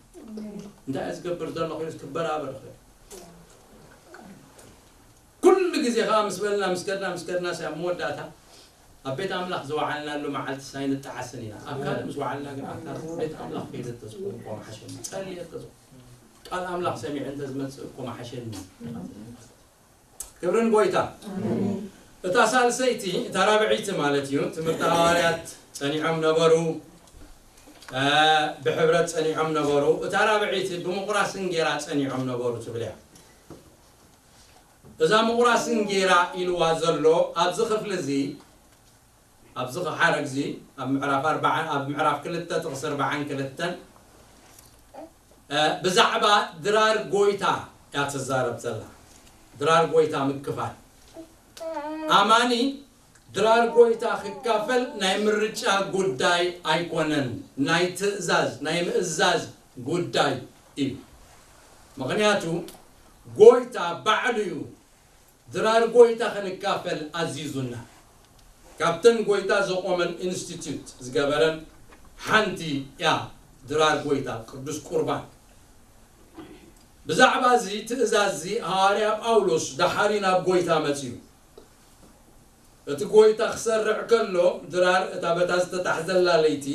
እንታይ እየ ዝገብር ዘለኹ ኢሉስ ክበራበር ይኽእል። ኩሉ ግዜ ከኣ ምስ በልና፣ ምስ ከድና፣ ምስ ከድናስ ኣብ መወዳእታ ኣብ ቤት ኣምላኽ ዝወዓልናሉ መዓልትስ ኣይንጠዓስን ኢና። ኣብ ካልእ ምስ ወዓልና ግን ኣብታ ቤት ኣምላኽ ከይደ ተዝኮንኩ ምሓሸኒ። ጸልየ ተዝኮንኩ፣ ቃል ኣምላኽ ሰሚዐ እንተዝመጽእ እኮ ምሓሸኒ። ክብሪ ንጎይታ። ኣሜን። እታ ሳልሰይቲ፣ እታ ራብዐይቲ ማለት እዩ፣ ትምህርቲ ሃዋርያት ጸኒዖም ነበሩ፣ እ፣ ብሕብረት ጸኒዖም ነበሩ። እታ ራብዐይቲ ብምቑራስ እንጌራ ጸኒዖም ነበሩ ትብል እያ። እዛ ምቑራስ እንጌራ ኢልዋ ዘሎ ኣብዚ ክፍሊ እዚ፣ ኣብዚ ሓረግ እዚ፣ ኣብ ምዕራፍ ኣርባዓ፣ ኣብ ምዕራፍ ክልተ ጥቕሲ ኣርባዓን ክልተን፣ እ፣ ብዛዕባ ድራር ጎይታ እያ ትዛረብ ዘላ። ድራር ጎይታ ምክፋል። ኣማኒ ድራር ጎይታ ክካፈል ናይ ምርጫ ጉዳይ ኣይኮነን፣ ናይ ትእዛዝ፣ ናይ ምእዛዝ ጉዳይ እዩ። ምኽንያቱ ጎይታ ባዕሉ እዩ ድራር ጎይታ ክንካፈል ኣዚዙና። ካብተን ጎይታ ዘቆመን ኢንስቲትዩት ዝገበረን ሓንቲ እያ ድራር ጎይታ ቅዱስ ቁርባን። ብዛዕባ እዚ ትእዛዝ እዚ ሃዋርያ ጳውሎስ ደሓሪ ናብ ጎይታ መጺኡ። እቲ ጎይታ ክሰርዕ ከሎ ድራር እታ በታ ዝተታሕዘላ ለይቲ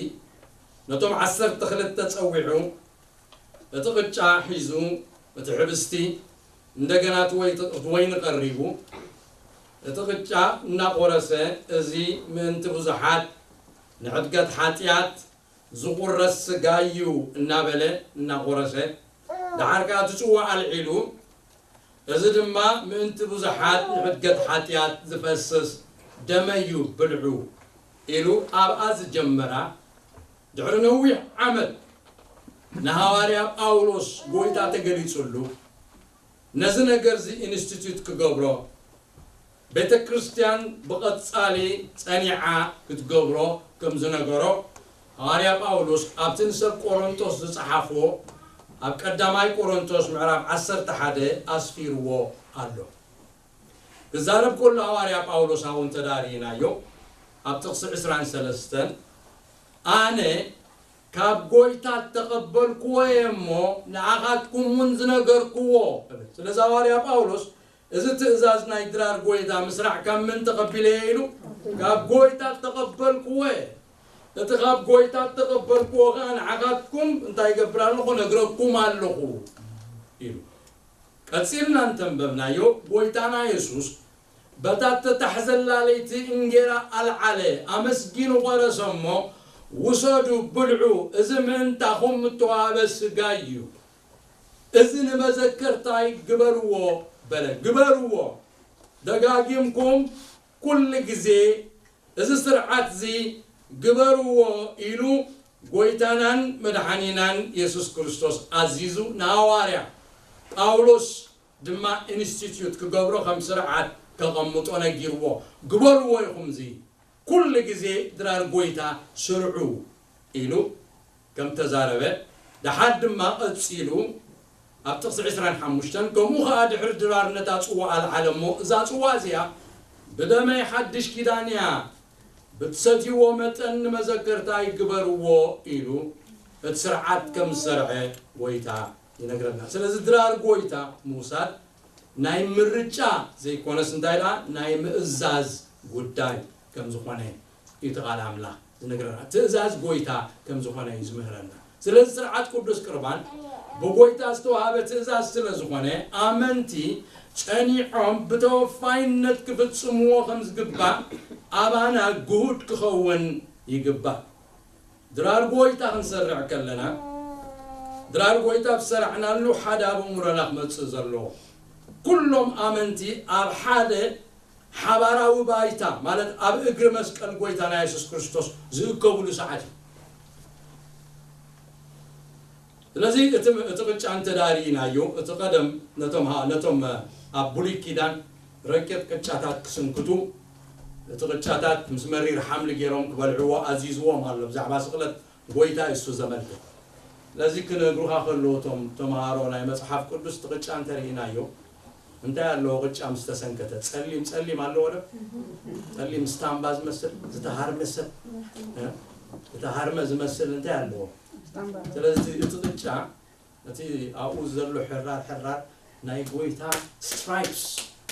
ነቶም ዓሰርተ ክልተ ጸዊዑ፣ እቲ ቅጫ ሒዙ፣ እቲ ሕብስቲ፣ እንደገና እቲ ወይ-፣ እቲ ወይኒ ቀሪቡ፣ እቲ ቅጫ እናቖረሰ፣ "እዚ ምእንቲ ብዙሓት ንሕድገት ሓጢኣት ዝቑረስ ስጋ እዩ" እናበለ እናቖረሰ፣ ደሓር ከኣ እቲ ጽዋእ ኣልዒሉ፣ "እዚ ድማ ምእንቲ ብዙሓት ንሕድገት ሓጢኣት ዝፈስስ ደመይ እዩ፣ ብልዑ" ኢሉ ኣብኣ ዝጀመራ፣ ድሕሪ ነዊሕ ዓመት ንሃዋርያ ጳውሎስ ጐይታ ተገሊጹሉ፣ ነዚ ነገርዚ ኢንስቲትዩት ክገብሮ፣ ቤተ ክርስቲያን ብቐጻሊ ጸኒዓ ክትገብሮ ከም ዝነገሮ፣ ሃዋርያ ጳውሎስ ኣብቲ ንሰብ ቆሮንቶስ ዝጸሓፎ ኣብ ቀዳማይ ቆሮንቶስ ምዕራፍ ዓሰርተ ሓደ ኣስፊርዎ ኣሎ። ክዛረብ ከሎ ሃዋርያ ጳውሎስ፣ ኣብኡ እንተ ደኣ ርኢናዮ፣ ኣብ ጥቕሲ ዕስራን ሰለስተን፣ "ኣነ ካብ ጐይታ እተቐበልክዎ እየ እሞ፣ ንኣኻትኩም እውን ዝነገርክዎ" እብል። ስለዚ ሃዋርያ ጳውሎስ፣ "እዚ ትእዛዝ ናይ ድራር ጐይታ ምስራዕ ካብ መን ተቐቢለዮ?" ኢሉ፣ "ካብ ጐይታ እተቐበልክዎ እየ። እቲ ካብ ጐይታ እተቐበልክዎ ኸኣ ንዓኻትኩም እንታይ ይገብር ኣለኹ? ነግረኩም ኣለኹ" ኢሉ። ቀጺልና እንተንበብናዮ፣ ጐይታና የሱስ በታ እተታሕዘላ ለይቲ እንጌራ ኣልዓለ፣ ኣመስጊኑ ቖረሰ እሞ፣ "ውሰዱ፣ ብልዑ፣ እዚ ምእንታኹም እተዋህበ ስጋይ እዩ። እዚ ንመዘከርታይ ግበርዎ" በለ። ግበርዎ፣ ደጋጊምኩም ኩሉ ግዜ እዚ ስርዓት እዚ ግበርዎ ኢሉ ጐይታናን መድሓኒናን የሱስ ክርስቶስ ኣዚዙ ንሃዋርያ ጳውሎስ ድማ ኢንስቲትዩት ክገብሮ ከም ስርዓት ከቐምጦ ነጊርዎ። "ግበርዎ ኢኹም እዚ፣ ኩሉ ግዜ ድራር ጐይታ ስርዑ" ኢሉ ከም ተዛረበ፣ ደሓር ድማ ቀጺሉ ኣብ ጥቕሲ ዕስራን ሓሙሽተን፣ "ከምኡ ኸኣ ድሕሪ ድራር ነታ ጽዋእ ኣልዓለ እሞ፣ እዛ ጽዋእ እዚኣ ብደመይ ሓድሽ ኪዳን እያ፣ ብትሰትይዎ መጠን ንመዘከርታይ ግበርዎ" ኢሉ እቲ ስርዓት ከም ዝሰርዐ ጐይታ ይነግረና። ስለዚ ድራር ጐይታ ምውሳድ ናይ ምርጫ ዘይኮነስ፣ እንታይ ደኣ፣ ናይ ምእዛዝ ጉዳይ ከም ዝኾነ እዩ እቲ ቃል ኣምላኽ ዝነግረና። ትእዛዝ ጐይታ ከም ዝኾነ እዩ ዝምህረና። ስለዚ ስርዓት ቅዱስ ቁርባን ብጐይታ ዝተዋህበ ትእዛዝ ስለ ዝኾነ፣ ኣመንቲ ጸኒዖም ብተወፋይነት ክፍጽምዎ ከም ዝግባእ ኣባና ግሁድ ክኸውን ይግባእ። ድራር ጐይታ ክንሰርዕ ከለና፣ ድራር ጐይታ ኣብ ዝሰራዕናሉ ሓደ ኣብ ኣእምሮና ክመጽእ ዘለዎ፣ ኩሎም ኣመንቲ ኣብ ሓደ ሓባራዊ ባይታ፣ ማለት ኣብ እግሪ መስቀል ጐይታና የሱስ ክርስቶስ ዝእከብሉ ሰዓት እዩ። ስለዚ እቲ፣ እቲ ቅጫ እንተ ደኣ ርኢናዮ፣ እቲ ቀደም ነቶም ሃ-፣ ነቶም ኣብ ብሉይ ኪዳን ረቂቕ ቅጫታት ክስንክቱ፣ እቲ ቅጫታት ምስ መሪር ሓምሊ ገይሮም ክበልዕዎ ኣዚዝዎም ኣሎ። ብዛዕባ ስቕለት ጐይታ እዩ እሱ ዘመልክት። ስለዚ ክነግሩኻ ከለዉ እቶም ተምሃሮ ናይ መጽሓፍ ቅዱስ እቲ ቅጫ እንተ ርኢናዮ፣ እንታይ ኣለዎ ቅጫ ምስ ተሰንከተ? ጸሊም ጸሊም ኣለዎ ዶ? ጸሊም ስታምባ ዝመስል፣ ዝተሃርመ ሰብ፣ እ? ዝተሃርመ ዝመስል እንታይ ኣለዎ? ስለዚ እቲ ቅጫ፣ እቲ ኣብኡ ዘሎ ሕራር ሕራር ናይ ጐይታ ስትራይፕስ፣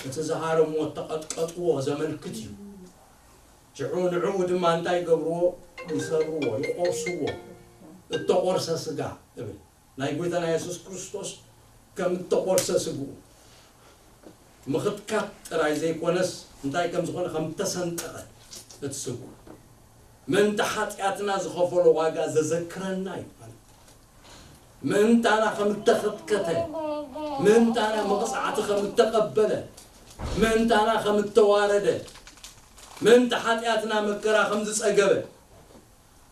እቲ ዝሃረምዎ፣ እተቐጥቀጥዎ ዘመልክት እዩ። ሽዑ ንዕኡ ድማ እንታይ ይገብርዎ? ይሰብርዎ፣ ይቖርስዎ። እተቖርሰ ስጋ እብል። ናይ ጐይታና የሱስ ክርስቶስ ከም እተቖርሰ ስግኡ ምኽትካት ጥራይ ዘይኮነስ፣ እንታይ ከም ዝኾነ፣ ከም እተሰንጠቐ እቲ ስግኡ ምእንቲ ሓጢኣትና ዝኸፈሎ ዋጋ ዘዘክረና እዩ ማለት። ምእንታና ከም እተኸትከተ፣ ምእንታና መቕጻዕቲ ከም እተቐበለ፣ ምእንታና ከም እተዋረደ፣ ምእንቲ ሓጢኣትና መከራ ከም ዝጸገበ፣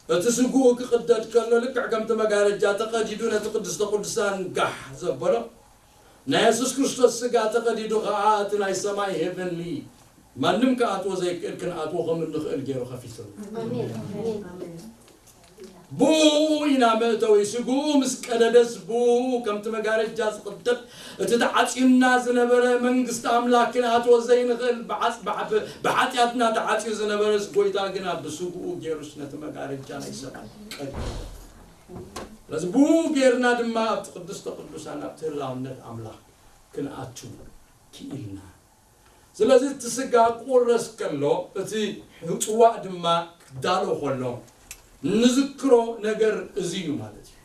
እቲ ስግኡ ክቕደድ ከሎ፣ ልክዕ ከምቲ መጋረጃ ተቐዲዱ ነቲ ቅድስተ ቅዱሳን ጋሕ ዘበሎ፣ ናይ የሱስ ክርስቶስ ስጋ ተቐዲዱ ኸኣ፣ እቲ ናይ ሰማይ ሄቨንሊ፣ ማንም ክኣትዎ ዘይክእል፣ ክንኣትዎ ከም እንኽእል ገይሩ ከፊቱልና። ኣሜን። ኣሜን። ብኡ ኢና መእተዊ። ስግኡ ምስ ቀደደስ፣ ብኡ ከምቲ መጋረጃ ዝቕደድ፣ እቲ ተዓጽዩና ዝነበረ መንግስቲ ኣምላኽ ክንኣትዎ ዘይንኽእል፣ ብዓጽ-፣ ብዓ-፣ ብ-፣ ብሓጢኣትና ተዓጽዩ ዝነበረስ፣ ጐይታ ግና ብስግኡ ገይሩስ ነቲ መጋረጃ ናይ ሰማይ ቀዲዱ። ስለዚ ብኡ ጌርና ድማ ኣብቲ ቅድስተ ቅዱሳን፣ ኣብቲ ህላውነት ኣምላኽ ክንኣቱ ክኢልና። ስለዚ እቲ ስጋ ክቑረስ ከሎ፣ እቲ ጽዋእ ድማ ክዳሎ ከሎ፣ ንዝክሮ ነገር እዚ እዩ ማለት እዩ።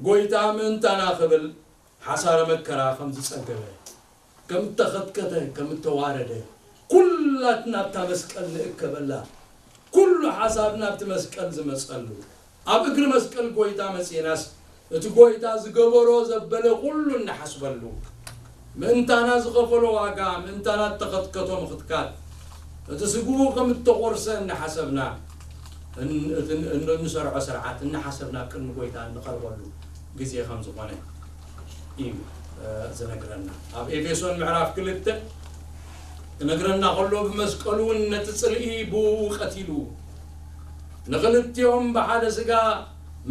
ጐይታ ምእንታና ክብል ሓሳረ መከራ ከም ዝጸገበ፣ ከም እተኸትከተ፣ ከም እተዋረደ፣ ኩላትና ኣብታ መስቀል ንእከበላ። ኩሉ ሓሳብና ኣብቲ መስቀል ዝመጸሉ። ኣብ እግሪ መስቀል ጎይታ መጺእናስ፣ እቲ ጎይታ ዝገበሮ ዘበለ ኩሉ እናሓስበሉ። ምእንታና ዝኸፈሎ ዋጋ፣ ምእንታና እተኸትከቶ ምኽትካት፣ እቲ ስግኡ ከም እተቖርሰ እናሓሰብና፣ እን-፣ እቲ እን-፣ እንሰርዖ ስርዓት እናሓሰብና ቅድሚ ጎይታ እንቐርበሉ ግዜ ከም ዝኾነ እዩ፣ እ፣ ዝነግረና። ኣብ ኤፌሶን ምዕራፍ ክልተ ክነግረና ከሎ፣ ብመስቀሉ እውን ነቲ ጽልኢ ብኡ ቀቲሉ፣ ንኽልቲኦም ብሓደ ስጋ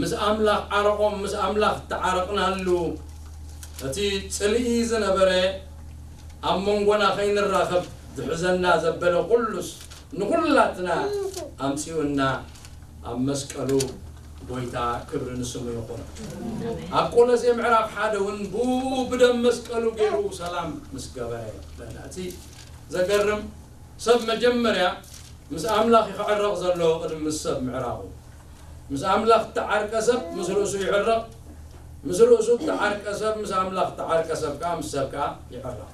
ምስ ኣምላኽ ዓረቖም፣ ምስ ኣምላኽ እተዓረቕናሉ። እቲ ጽልኢ ዝነበረ ኣብ መንጎና ከይንራኸብ ዝሕዘና ዘበለ ኩሉስ ንኹላትና ኣምጺኡና ኣብ መስቀሉ። ጎይታ ክብሪ ንስሙ ይኹን። ኣብ ቆሎሴ ምዕራፍ ሓደ እውን ብኡ ብደም መስቀሉ ገይሩ ሰላም ምስ ገበረ። እቲ ዘገርም ሰብ መጀመርያ ምስ ኣምላኽ እዩ ክዕረቕ ዘለዎ ቅድሚ ምስ ሰብ ምዕራቑ። ምስ ኣምላኽ እተዓርቀ ሰብ ምስ ርእሱ ይዕረቕ፣ ምስ ርእሱ እተዓርቀ ሰብ ምስ ኣምላኽ እተዓርቀ ሰብ ከኣ ምስ ሰብ ከኣ ይዕረቕ።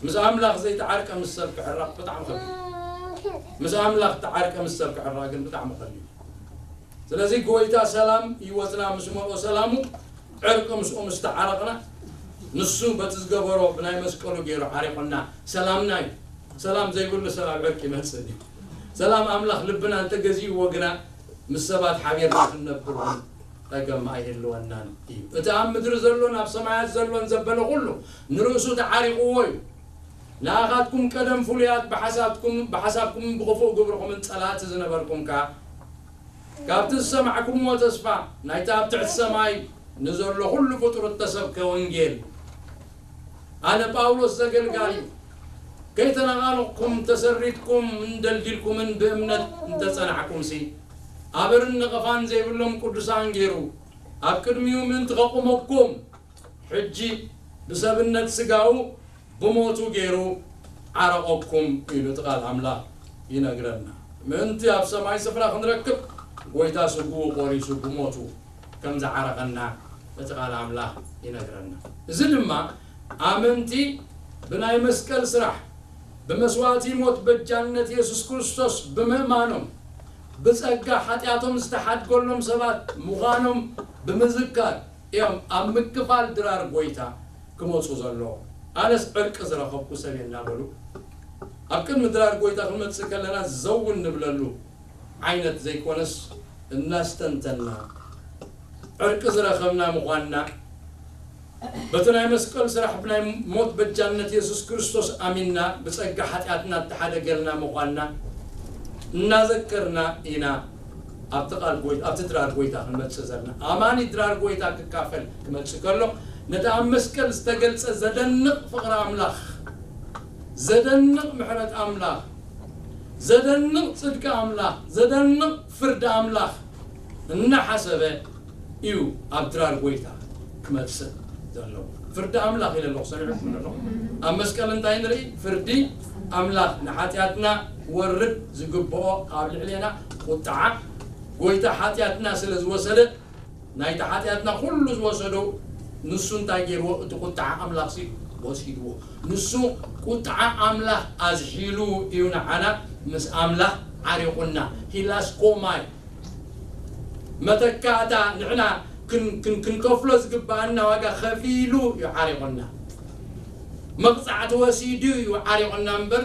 ምስ ኣምላኽ ዘይተዓርቀ ምስ ሰብ ክዕረቕ ብጣዕሚ ከቢድ። ምስ ኣምላኽ እተዓርቀ ምስ ሰብ ክዕረቕ ግን ብጣዕሚ ቀሊል። ስለዚ ጎይታ ሰላም ህይወትና ምስ መልኦ ሰላሙ ዕርቂ ምስኡ ምስ ተዓረቕና ንሱ በቲ ዝገበሮ ብናይ መስቀሉ ገይሩ ዓሪቑና ሰላምና እዩ። ሰላም ዘይብሉ ሰብ ኣብ ዕርቂ ይመጽእ እዩ። ሰላም ኣምላኽ ልብና እንተገዚእዎ ግና ምስ ሰባት ሓቢርና ክንነብር እውን ጸገም ኣይህልወናን እዩ። እቲ ኣብ ምድሪ ዘሎን ኣብ ሰማያት ዘሎን ዘበለ ኩሉ ንርእሱ ተዓሪቕዎ እዩ። ንኣኻትኩም ቀደም ፍሉያት ብሓሳብኩም፣ ብሓሳብኩም ብኽፉእ ግብርኹምን ጸላእቲ ዝነበርኩም ከኣ ካብቲ ዝሰማዕኩምዎ ተስፋ ናይቲ ኣብ ትሕቲ ሰማይ ንዘሎ ኩሉ ፍጡር እተሰብከ ወንጌል ኣነ ጳውሎስ ዘገልጋሊ ከይተነቓነቕኩም ተሰሪትኩም እንደልዲልኩምን ብእምነት እንተጸናዕኩምሲ ኣበርን ነቐፋን ዘይብሎም ቅዱሳን ገይሩ ኣብ ቅድሚኡ ምእንቲ ከቑመኩም ሕጂ ብሰብነት ስጋኡ ብሞቱ ገይሩ ዓረቐኩም ኢሉ እቲ ቃል ኣምላኽ ይነግረና። ምእንቲ ኣብ ሰማይ ስፍራ ክንረክብ ጎይታ ስግኡ ቆሪሱ ብሞቱ ከም ዝዓረቐና እቲ ቃል ኣምላኽ ይነግረና። እዚ ድማ ኣመንቲ ብናይ መስቀል ስራሕ ብመስዋእቲ ሞት በጃነት የሱስ ክርስቶስ ብምእማኖም ብጸጋ ሓጢኣቶም ዝተሓድገሎም ሰባት ምዃኖም ብምዝካር እዮም ኣብ ምክፋል ድራር ጎይታ ክመጹ ዘለዎ። ኣነስ ዕርቂ ዝረኸብኩ ሰብ እየ እናበሉ ኣብ ቅድሚ ድራር ጎይታ ክንመጽእ ከለና ዘው እንብለሉ ዓይነት ዘይኮነስ እናስተንተና ዕርቂ ዝረኸብና ምዃንና በቲ ናይ መስቀል ስራሕ ብናይ ሞት በጃነት የሱስ ክርስቶስ ኣሚንና ብጸጋ ሓጢኣትና እተሓደገልና ምዃንና እናዘከርና ኢና ኣብቲ ቃል ጎይ-፣ ኣብቲ ድራር ጎይታ ክንመጽእ ዘለና። ኣማኒ ድራር ጎይታ ክካፈል ክመጽእ ከሎ ነቲ ኣብ መስቀል ዝተገልጸ ዘደንቕ ፍቕሪ ኣምላኽ፣ ዘደንቕ ምሕረት ኣምላኽ፣ ዘደንቕ ጽድቂ ኣምላኽ፣ ዘደንቕ ፍርዲ ኣምላኽ እናሓሰበ እዩ ኣብ ድራር ጎይታ ክመጽእ ዘለዎ። ፍርዲ ኣምላኽ ኢለ ኣለኹ፣ ሰሚዕኩም ኣለኹ። ኣብ መስቀል እንታይ ንርኢ? ፍርዲ ኣምላኽ ንሓጢኣትና ክወርድ ዝግብኦ ኣብ ልዕሌና ቁጥዓ ጎይታ ሓጢኣትና ስለ ዝወሰደ ናይቲ ሓጢኣትና ኩሉ ዝወሰዶ ንሱ እንታይ ገይርዎ? እቲ ቁጥዓ ኣምላኽሲ ወሲድዎ። ንሱ ቁጥዓ ኣምላኽ ኣዝሒሉ እዩ ንዓና ምስ ኣምላኽ ዓሪቑና። ሂላስኮማይ መተካእታ ንሕና ክን-፣ ክን-፣ ክንከፍሎ ዝግብኣና ዋጋ ከፊሉ እዩ ዓሪቑና። መቕጻዕቲ ወሲዱ እዩ ዓሪቑና እምበር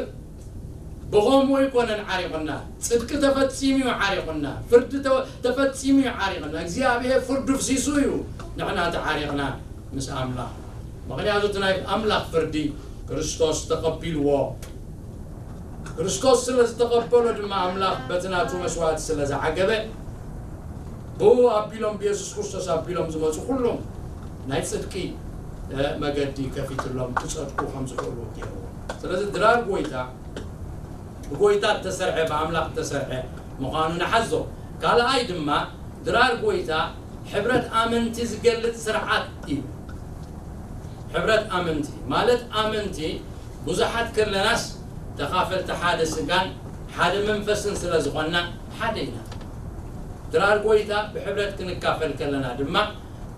ብኸምኡ ኣይኮነን ዓሪቑና። ጽድቂ ተፈጺሙ እዩ ዓሪቑና። ፍርዲ ተ-፣ ተፈጺሙ እዩ ዓሪቑና። እግዚኣብሔር ፍርዱ ፍሲሱ እዩ ንሕና ተዓሪቕና ምስ ኣምላኽ። ምኽንያቱ እቲ ናይ ኣምላኽ ፍርዲ ክርስቶስ ተቐቢልዎ። ክርስቶስ ስለ ዝተቐበሎ ድማ ኣምላኽ በቲ ናቱ መስዋእቲ ስለ ዝዓገበ ብኡ ኣቢሎም ብየሱስ ክርስቶስ ኣቢሎም ዝመጹ ኩሎም ናይ ጽድቂ፣ እ፣ መገዲ ከፊትሎም ክጸድቁ ከም ዝኽእሉ ገይርዎ። ስለዚ ድራር ጎይታ ብጎይታ እተሰርዐ፣ ብኣምላኽ እተሰርዐ ምዃኑ ንሓዞ። ካልኣይ ድማ ድራር ጎይታ ሕብረት ኣመንቲ ዝገልጽ ስርዓት እዩ። ሕብረት ኣመንቲ ማለት ኣመንቲ ብዙሓት ከለናስ ተኻፈልቲ ሓደ ስጋን ሓደ መንፈስን ስለ ዝኾንና ሓደ ኢና። ድራር ጎይታ ብሕብረት ክንካፈል ከለና ድማ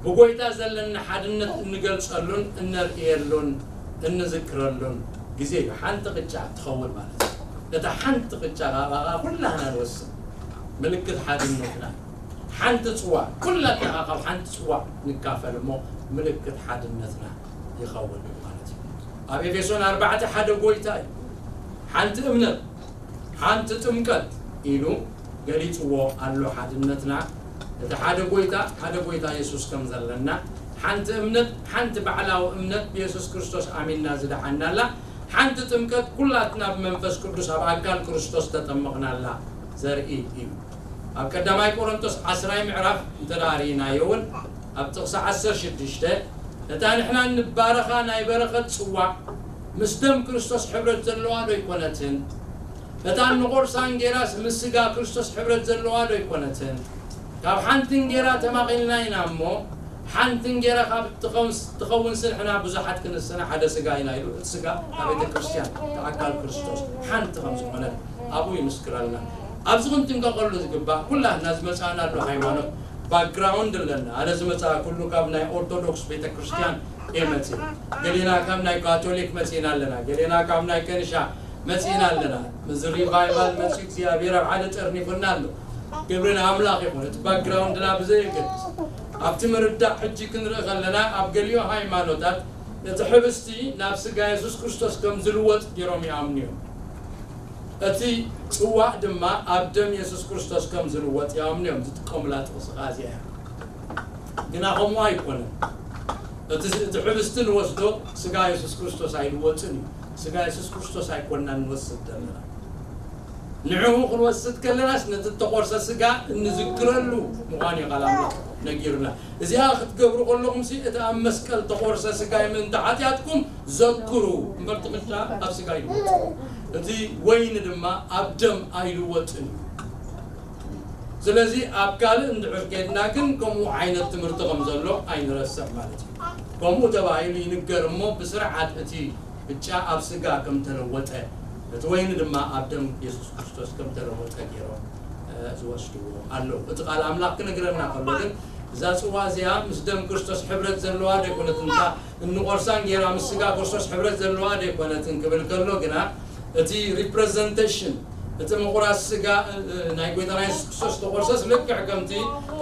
ብጎይታ ዘለና ሓድነት እንገልጸሉን እነርእየሉን እንዝክረሉን ግዜ እዩ። ሓንቲ ቅጫ ትኸውን ማለት እዩ። እታ ሓንቲ ቅጫ ካብኣ ኩላህና ንወስድ፣ ምልክት ሓድነትና። ሓንቲ ጽዋ፣ ኩላትና ካብ ሓንቲ ጽዋ ንካፈል እሞ ምልክት ሓድነትና ይኸውን ማለት እዩ። ኣብ ኤፌሶን ኣርባዕተ ሓደ ጎይታ እዩ። ሓንቲ እምነት፣ ሓንቲ ጥምቀት ኢሉ ገሊጽዎ ኣሎ ሓድነትና። እቲ ሓደ ጎይታ፣ ሓደ ጎይታ የሱስ ከም ዘለና፣ ሓንቲ እምነት፣ ሓንቲ ባዕላዊ እምነት ብየሱስ ክርስቶስ ኣሚንና ዝደሓናላ፣ ሓንቲ ጥምቀት፣ ኩላትና ብመንፈስ ቅዱስ ኣብ ኣካል ክርስቶስ ተጠመቕናላ ዘርኢ እዩ። ኣብ ቀዳማይ ቆሮንቶስ ዓስራይ ምዕራፍ እንተ ደኣ ርኢናዮ እውን፣ ኣብ ጥቕሲ ዓሰርተ ሽዱሽተ፣ እታ ንሕና እንባረኻ ናይ በረኸት ጽዋዕ ምስ ደም ክርስቶስ ሕብረት ዘለዋ ዶ ኣይኮነትን? እታ እንቖርሳ እንጌራስ ምስ ስጋ ክርስቶስ ሕብረት ዘለዋ ዶ ኣይኮነትን? ካብ ሓንቲ እንጌራ ተማቒልና ኢና እሞ፣ ሓንቲ እንጌራ ካብ ትኸውን-፣ ትኸውን ስንሕና ብዙሓት ክንስና ሓደ ስጋ ኢና ኢሉ፣ እቲ ስጋ ኣብ ቤተ ክርስቲያን፣ እቲ ኣካል ክርስቶስ ሓንቲ ከም ዝኾነ ኣብኡ ይምስክረልና። ኣብዚ ክንጥንቀቐሉ ዝግባእ፣ ኩላትና ዝመጻእናሉ ሃይማኖት ባክግራውንድ ኣለና። ኣነ ዝመጻእኩሉ ካብ ናይ ኦርቶዶክስ ቤተ ክርስቲያን እየ መጺእ። ገሌና ካብ ናይ ካቶሊክ መጺእና ኣለና። ገሌና ካብ ናይ ከንሻ መጺእና ኣለና። እዚ ሪቫይቫል መጺኡ እግዚኣብሔር ኣብ ሓደ ጠርኒፉና ኣሎ። ክብሪ ንኣምላኽ ይኹን። እቲ ባክግራውንድና ብዘየገድስ፣ ኣብቲ ምርዳእ ሕጂ ክንርኢ ከለና፣ ኣብ ገሊኡ ሃይማኖታት እቲ ሕብስቲ ናብ ስጋ የሱስ ክርስቶስ ከም ዝልወጥ ገይሮም ይኣምኑ እዮም። እቲ ጽዋእ ድማ ኣብ ደም የሱስ ክርስቶስ ከም ዝልወጥ ይኣምኑ እዮም። ዝጥቀሙላ ጥቕሲ ኸኣ እዚኣ እያ። ግና ከምኡ ኣይኮነን። እቲ፣ እቲ ሕብስቲ ንወስዶ ስጋ የሱስ ክርስቶስ ኣይልወጥን እዩ። ስጋ የሱስ ክርስቶስ ኣይኮንና ንወስድ ዘለና። ንዕኡ ክንወስድ ከለናስ ነቲ እተቖርሰ ስጋ እንዝክረሉ ምዃኑ እዩ ቃል ኣምላኽ ነጊሩና። እዚኣ ክትገብሩ ከለኹምሲ እቲ ኣብ መስቀል እተቖርሰ ስጋይ ምእንቲ ሓጢኣትኩም ዘክሩ እምበር፣ እቲ ቅጫ ኣብ ስጋ ይልወጥ፣ እቲ ወይኒ ድማ ኣብ ደም ኣይልወጥን እዩ። ስለዚ ኣብ ካልእ እንድሕር ከድና ግን ከምኡ ዓይነት ትምህርቲ ከም ዘሎ ኣይንረስዕ ማለት እዩ። ከምኡ ተባሂሉ ይንገር እሞ ብስርዓት እቲ ቅጫ ኣብ ስጋ ከም ተለወጠ፣ እቲ ወይኒ ድማ ኣብ ደም የሱስ ክርስቶስ ከም ተለወጠ ገይሮም፣ እ፣ ዝወስድዎ ኣለዉ። እቲ ቃል ኣምላኽ ክነግረና ከሎ ግን እዛ ጽዋ እዚኣ ምስ ደም ክርስቶስ ሕብረት ዘለዋ ዶ ኣይኮነትን? እታ እንቖርሳ እንጌራ ምስ ስጋ ክርስቶስ ሕብረት ዘለዋ ዶ ኣይኮነትን ክብል ከሎ ግና እቲ ሪፕረዘንቴሽን፣ እቲ ምቑራስ ስጋ፣ እ፣ እ፣ ናይ ጎይታና የሱስ ክርስቶስ ዝተቖርሰስ ልክዕ ከምቲ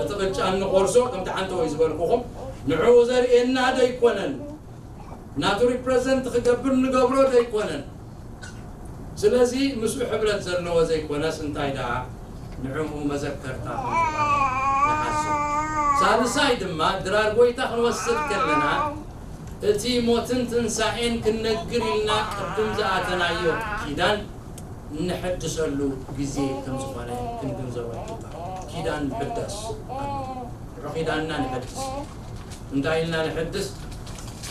እቲ ቅጫ እንቖርሶ፣ ከምቲ ሓንቲ ወይ ዝበልኩኹም፣ ንዕኡ ዘርእየና ዶ ኣይኮነን? ናቱ ሪፕረዘንት ክገብር ንገብሮ ዘይኮነን። ስለዚ ምስኡ ሕብረት ዘለዎ ዘይኮነስ እንታይ ደኣ ንዕኡ መዘከርታ ከም ዝኾነ ንሓስብ። ሳልሳይ ድማ ድራር ጎይታ ክንወስድ ከለና እቲ ሞትን ትንሳኤን ክንነግር ኢልና ቅድም ዝኣተናዮ ኪዳን እንሐድሰሉ ግዜ ከም ዝኾነ ክንግንዘቦ ይግባእ። ኪዳን ምሕዳስ ኣሎ። ኪዳንና ንሐድስ። እንታይ ኢልና ንሐድስ?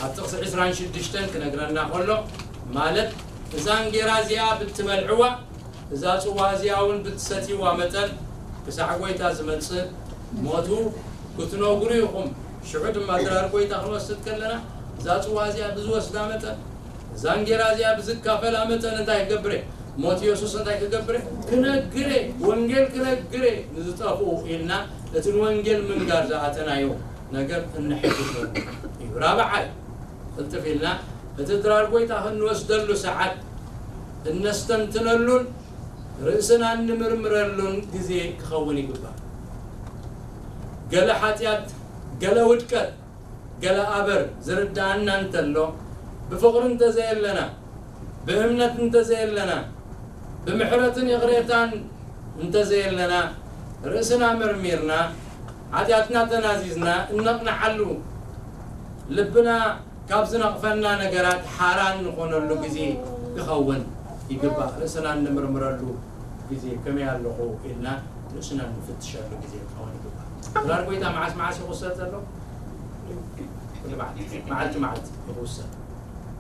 ኣብ ጥቕሲ ዕስራን ሽዱሽተን ክነግረና ከሎ፣ ማለት እዛ እንጌራ እዚኣ ብትበልዕዋ፣ እዛ ጽዋ እዚኣ እውን ብትሰትይዋ መጠን፣ ክሳዕ ጐይታ ዝመጽእ ሞቱ ክትነግሩ ኢኹም። ሽዑ ድማ ድራር ጐይታ ክንወስድ ከለና፣ እዛ ጽዋ እዚኣ ብዝወስዳ መጠን፣ እዛ እንጌራ እዚኣ ብዝካፈላ መጠን እንታይ ክገብር እየ? ሞት የሱስ እንታይ ክገብር እየ? ክነግር እየ። ወንጌል ክነግር እየ ንዝጠፍኡ ኢልና እቲ ንወንጌል ምንጋር ዝኣተናዮ ነገር እንሕድሰሉ እዩ። ራብዓይ፣ ቅልጥፍ ኢልና እቲ ድራር ጐይታ ክንወስደሉ ሰዓት እነስተንትነሉን ርእስና እንምርምረሉን ግዜ ክኸውን ይግባእ። ገለ ሓጢኣት፣ ገለ ውድቀት፣ ገለ ኣበር ዝርድኣና እንተሎ፣ ብፍቕሪ እንተዘየለና፣ ብእምነት እንተዘየለና፣ ብምሕረትን ይቕሬታን እንተዘየለና፣ ርእስና መርሚርና፣ ሓጢኣትና ተናዚዝና እነቕንዓሉ፣ ልብና ካብ ዝነቕፈና ነገራት ሓራ እንኾነሉ ግዜ ክኸውን ይግባእ። ርእስና እንምርምረሉ ግዜ፣ ከመይ ኣለኹ ኢልና ርእስና እንፍትሸሉ ግዜ ክኸውን ይግባእ። ድራር ጐይታ መዓስ መዓስ ይኹሰት ዘሎ? ኩሉ መዓልቲ፣ መዓልቲ መዓልቲ ይኹሰት።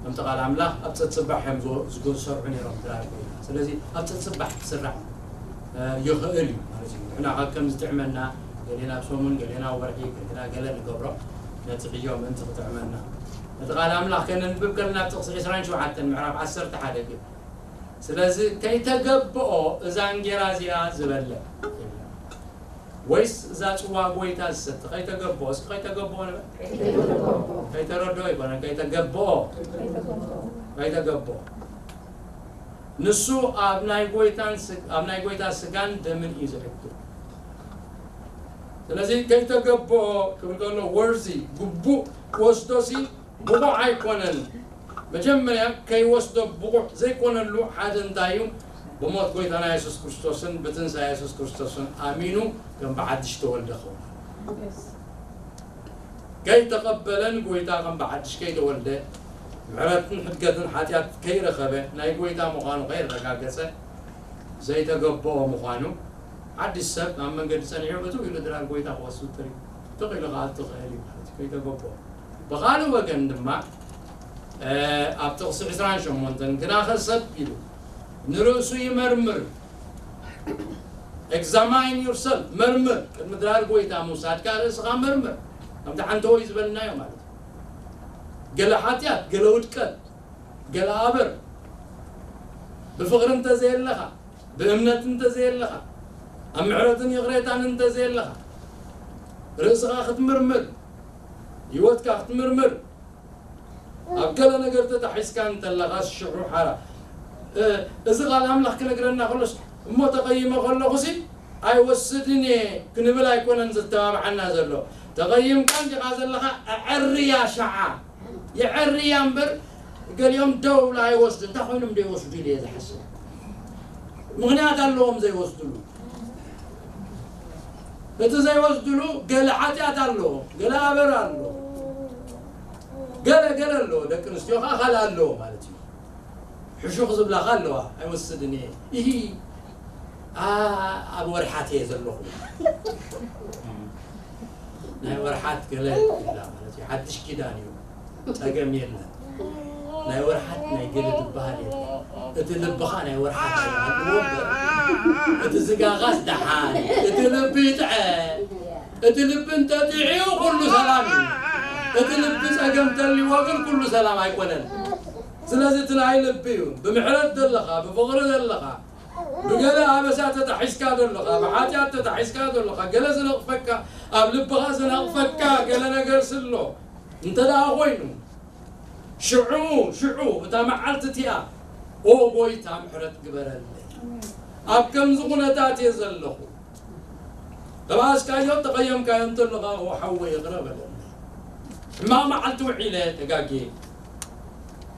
ከምቲ ቃል ኣምላኽ ኣብ ጸጽባሕ እዮም ዝወ-፣ ዝጎ-፣ ዝሰርሑ ነይሮም ድራር ጐይታ። ስለዚ ኣብ ጸጽባሕ ክስራሕ፣ እ፣ ይኽእል እዩ ማለት እዩ። ንሕና ካብ ከም ዝጥዕመና፣ ገሌና ኣብ ሰሙን፣ ገሌና ኣብ ወርሒ፣ ገሌና ገለ ንገብሮ፣ ነቲ ዕዮ ምእንቲ ክጥዕመና። እቲ ቃል ኣምላኽ ከነንብብ ከለና ኣብ ጥቕሲ ዕስራን ሸውዓተን ምዕራፍ ዓሰርተ ሓደ ግን፣ ስለዚ ከይተገብኦ እዛ እንጌራ እዚኣ ዝበልዕ ወይስ እዛ ጽዋ ጐይታ ዝሰቲ ከይተገብኦ፣ እስኪ ከይተገብኦ ንበል። ከይተረድኦ ኣይኮነን፣ ከይተገብኦ። ከይተገብኦ። ንሱ ኣብ ናይ ጎይታን ስግ-፣ ኣብ ናይ ጎይታ ስጋን ደምን እዩ ዝሕክም። ስለዚ ከይተገብኦ ክብል ከሎ፣ ወርዚ፣ ግቡእ ክወስዶሲ ብቑዕ ኣይኮነን። መጀመርያ ከይወስዶ ብቑዕ ዘይኮነሉ ሓደ እንታይ እዩ? ብሞት ጎይታና የሱስ ክርስቶስን ብትንሳኤ የሱስ ክርስቶስን ኣሚኑ ከም ብሓድሽ ተወልደ ኸውን። ከይተቐበለን ጎይታ ከም ብሓድሽ ከይተወልደ፣ ምሕረትን ሕድገትን ሓጢኣት ከይረኸበ፣ ናይ ጎይታ ምዃኑ ከይረጋገጸ፣ ዘይተገበኦ ምዃኑ፣ ሓድሽ ሰብ ኣብ መንገዲ ጸኒሑ እትው ኢሉ ድራር ጎይታ ክወስድ ተሪፉ። ትኽ ኢሉ ከኣ ትኽእል እዩ ማለት እዩ። ከይተገበኦ። ብኻልእ ወገን ድማ፣ እ፣ ኣብ ጥቕሲ ዕስራን ሸሞንተን፣ ግናኸ ሰብ ኢሉ ንርእሱ ይመርምር። Examine yourself፣ መርምር። ቅድሚ ድራር ጎይታ ምውሳድካ ርእስኻ መርምር። ከምቲ ሓንተወይ ዝበልናዮ ማለት እዩ። ገለ ሓጢኣት፣ ገለ ውድቀት፣ ገለ ኣበር፣ ብፍቕሪ እንተዘየለኻ፣ ብእምነት እንተዘየለኻ፣ ኣብ ምሕረትን ይቕሬታን እንተዘየለኻ፣ ርእስኻ ክትምርምር፣ ህይወትካ ክትምርምር፣ ኣብ ገለ ነገር ተታሒዝካ እንተለኻ ሽዑ ሓራ። እ፣ እዚ ቃል ኣምላኽ ክነግረና ከሎስ፣ እሞ ተቐይመ ከለኹሲ ኣይወስድን እየ ክንብል ኣይኮነን ዘተባብዓና ዘሎ። ተቐይምካ እንዲኻ ዘለኻ፣ ኣዐርያ ሸዓ። የዐርያ እምበር፣ ገሊኦም ደው ኢሉ ኣይወስዱ። እንታይ ኮይኖም ደይወስዱ ኢለ እየ ዝሓስብ። ምኽንያት ኣለዎም ዘይወስድሉ። እቲ ዘይወስድሉ ገለ ሓጢኣት ኣለዎ፣ ገለ ኣበር ኣለዎ፣ ገለ ገለ ኣለዎ። ደቂ ኣንስትዮ ከዓ ካልእ ኣለዎ ማለት እዩ። ሕሹኽ ዝብላኻ ኣለዋ፣ ኣይወስድን እየ። ኢሂ፣ ኣ-፣ ኣብ ወርሓት እየ ዘለኹ። ናይ ወርሓት ገለ ይብላ ማለት እዩ። ሓድሽ ኪዳን እዩ። ጸገም የለን። ናይ ወርሓት ናይ ገለ ዝበሃል የለን። እቲ ልብኻ ናይ ወርሓት ኣይሃልዎ እምበር፣ እቲ ስጋኻስ ደሓን እዩ። እቲ ልቢ ይጥዐ። እቲ ልቢ እንተጢዕዩ ኩሉ ሰላም እዩ። እቲ ልቢ ጸገም ተልይዎ ግን ኩሉ ሰላም ኣይኮነን። ስለዚ እቲ ናይ ልቢ እዩ። ብምሕረት ዘለኻ፣ ብፍቕሪ ዘለኻ፣ ብገለ ኣበሳ ተታሒዝካ ዘለኻ፣ ብሓጢኣት ተታሒዝካ ዘለኻ፣ ገለ ዝነቕፈካ፣ ኣብ ልብኻ ዝነቕፈካ ገለ ነገር ስሎ እንተ ደኣ ኮይኑ፣ ሽዑ፣ ሽዑ እታ መዓልቲ እቲኣ፣ "ኦ ጎይታ፣ ምሕረት ግበረለይ። ኣብ ከምዚ ኩነታት እየ ዘለኹ። ተባእስካዮ፣ ተቐየምካዮ እንተለኻ፣ ኦ ሓወይ፣ ይቕረ በለለይ። ሕማቕ መዓልቲ ውዒለ፣ ተጋግየ።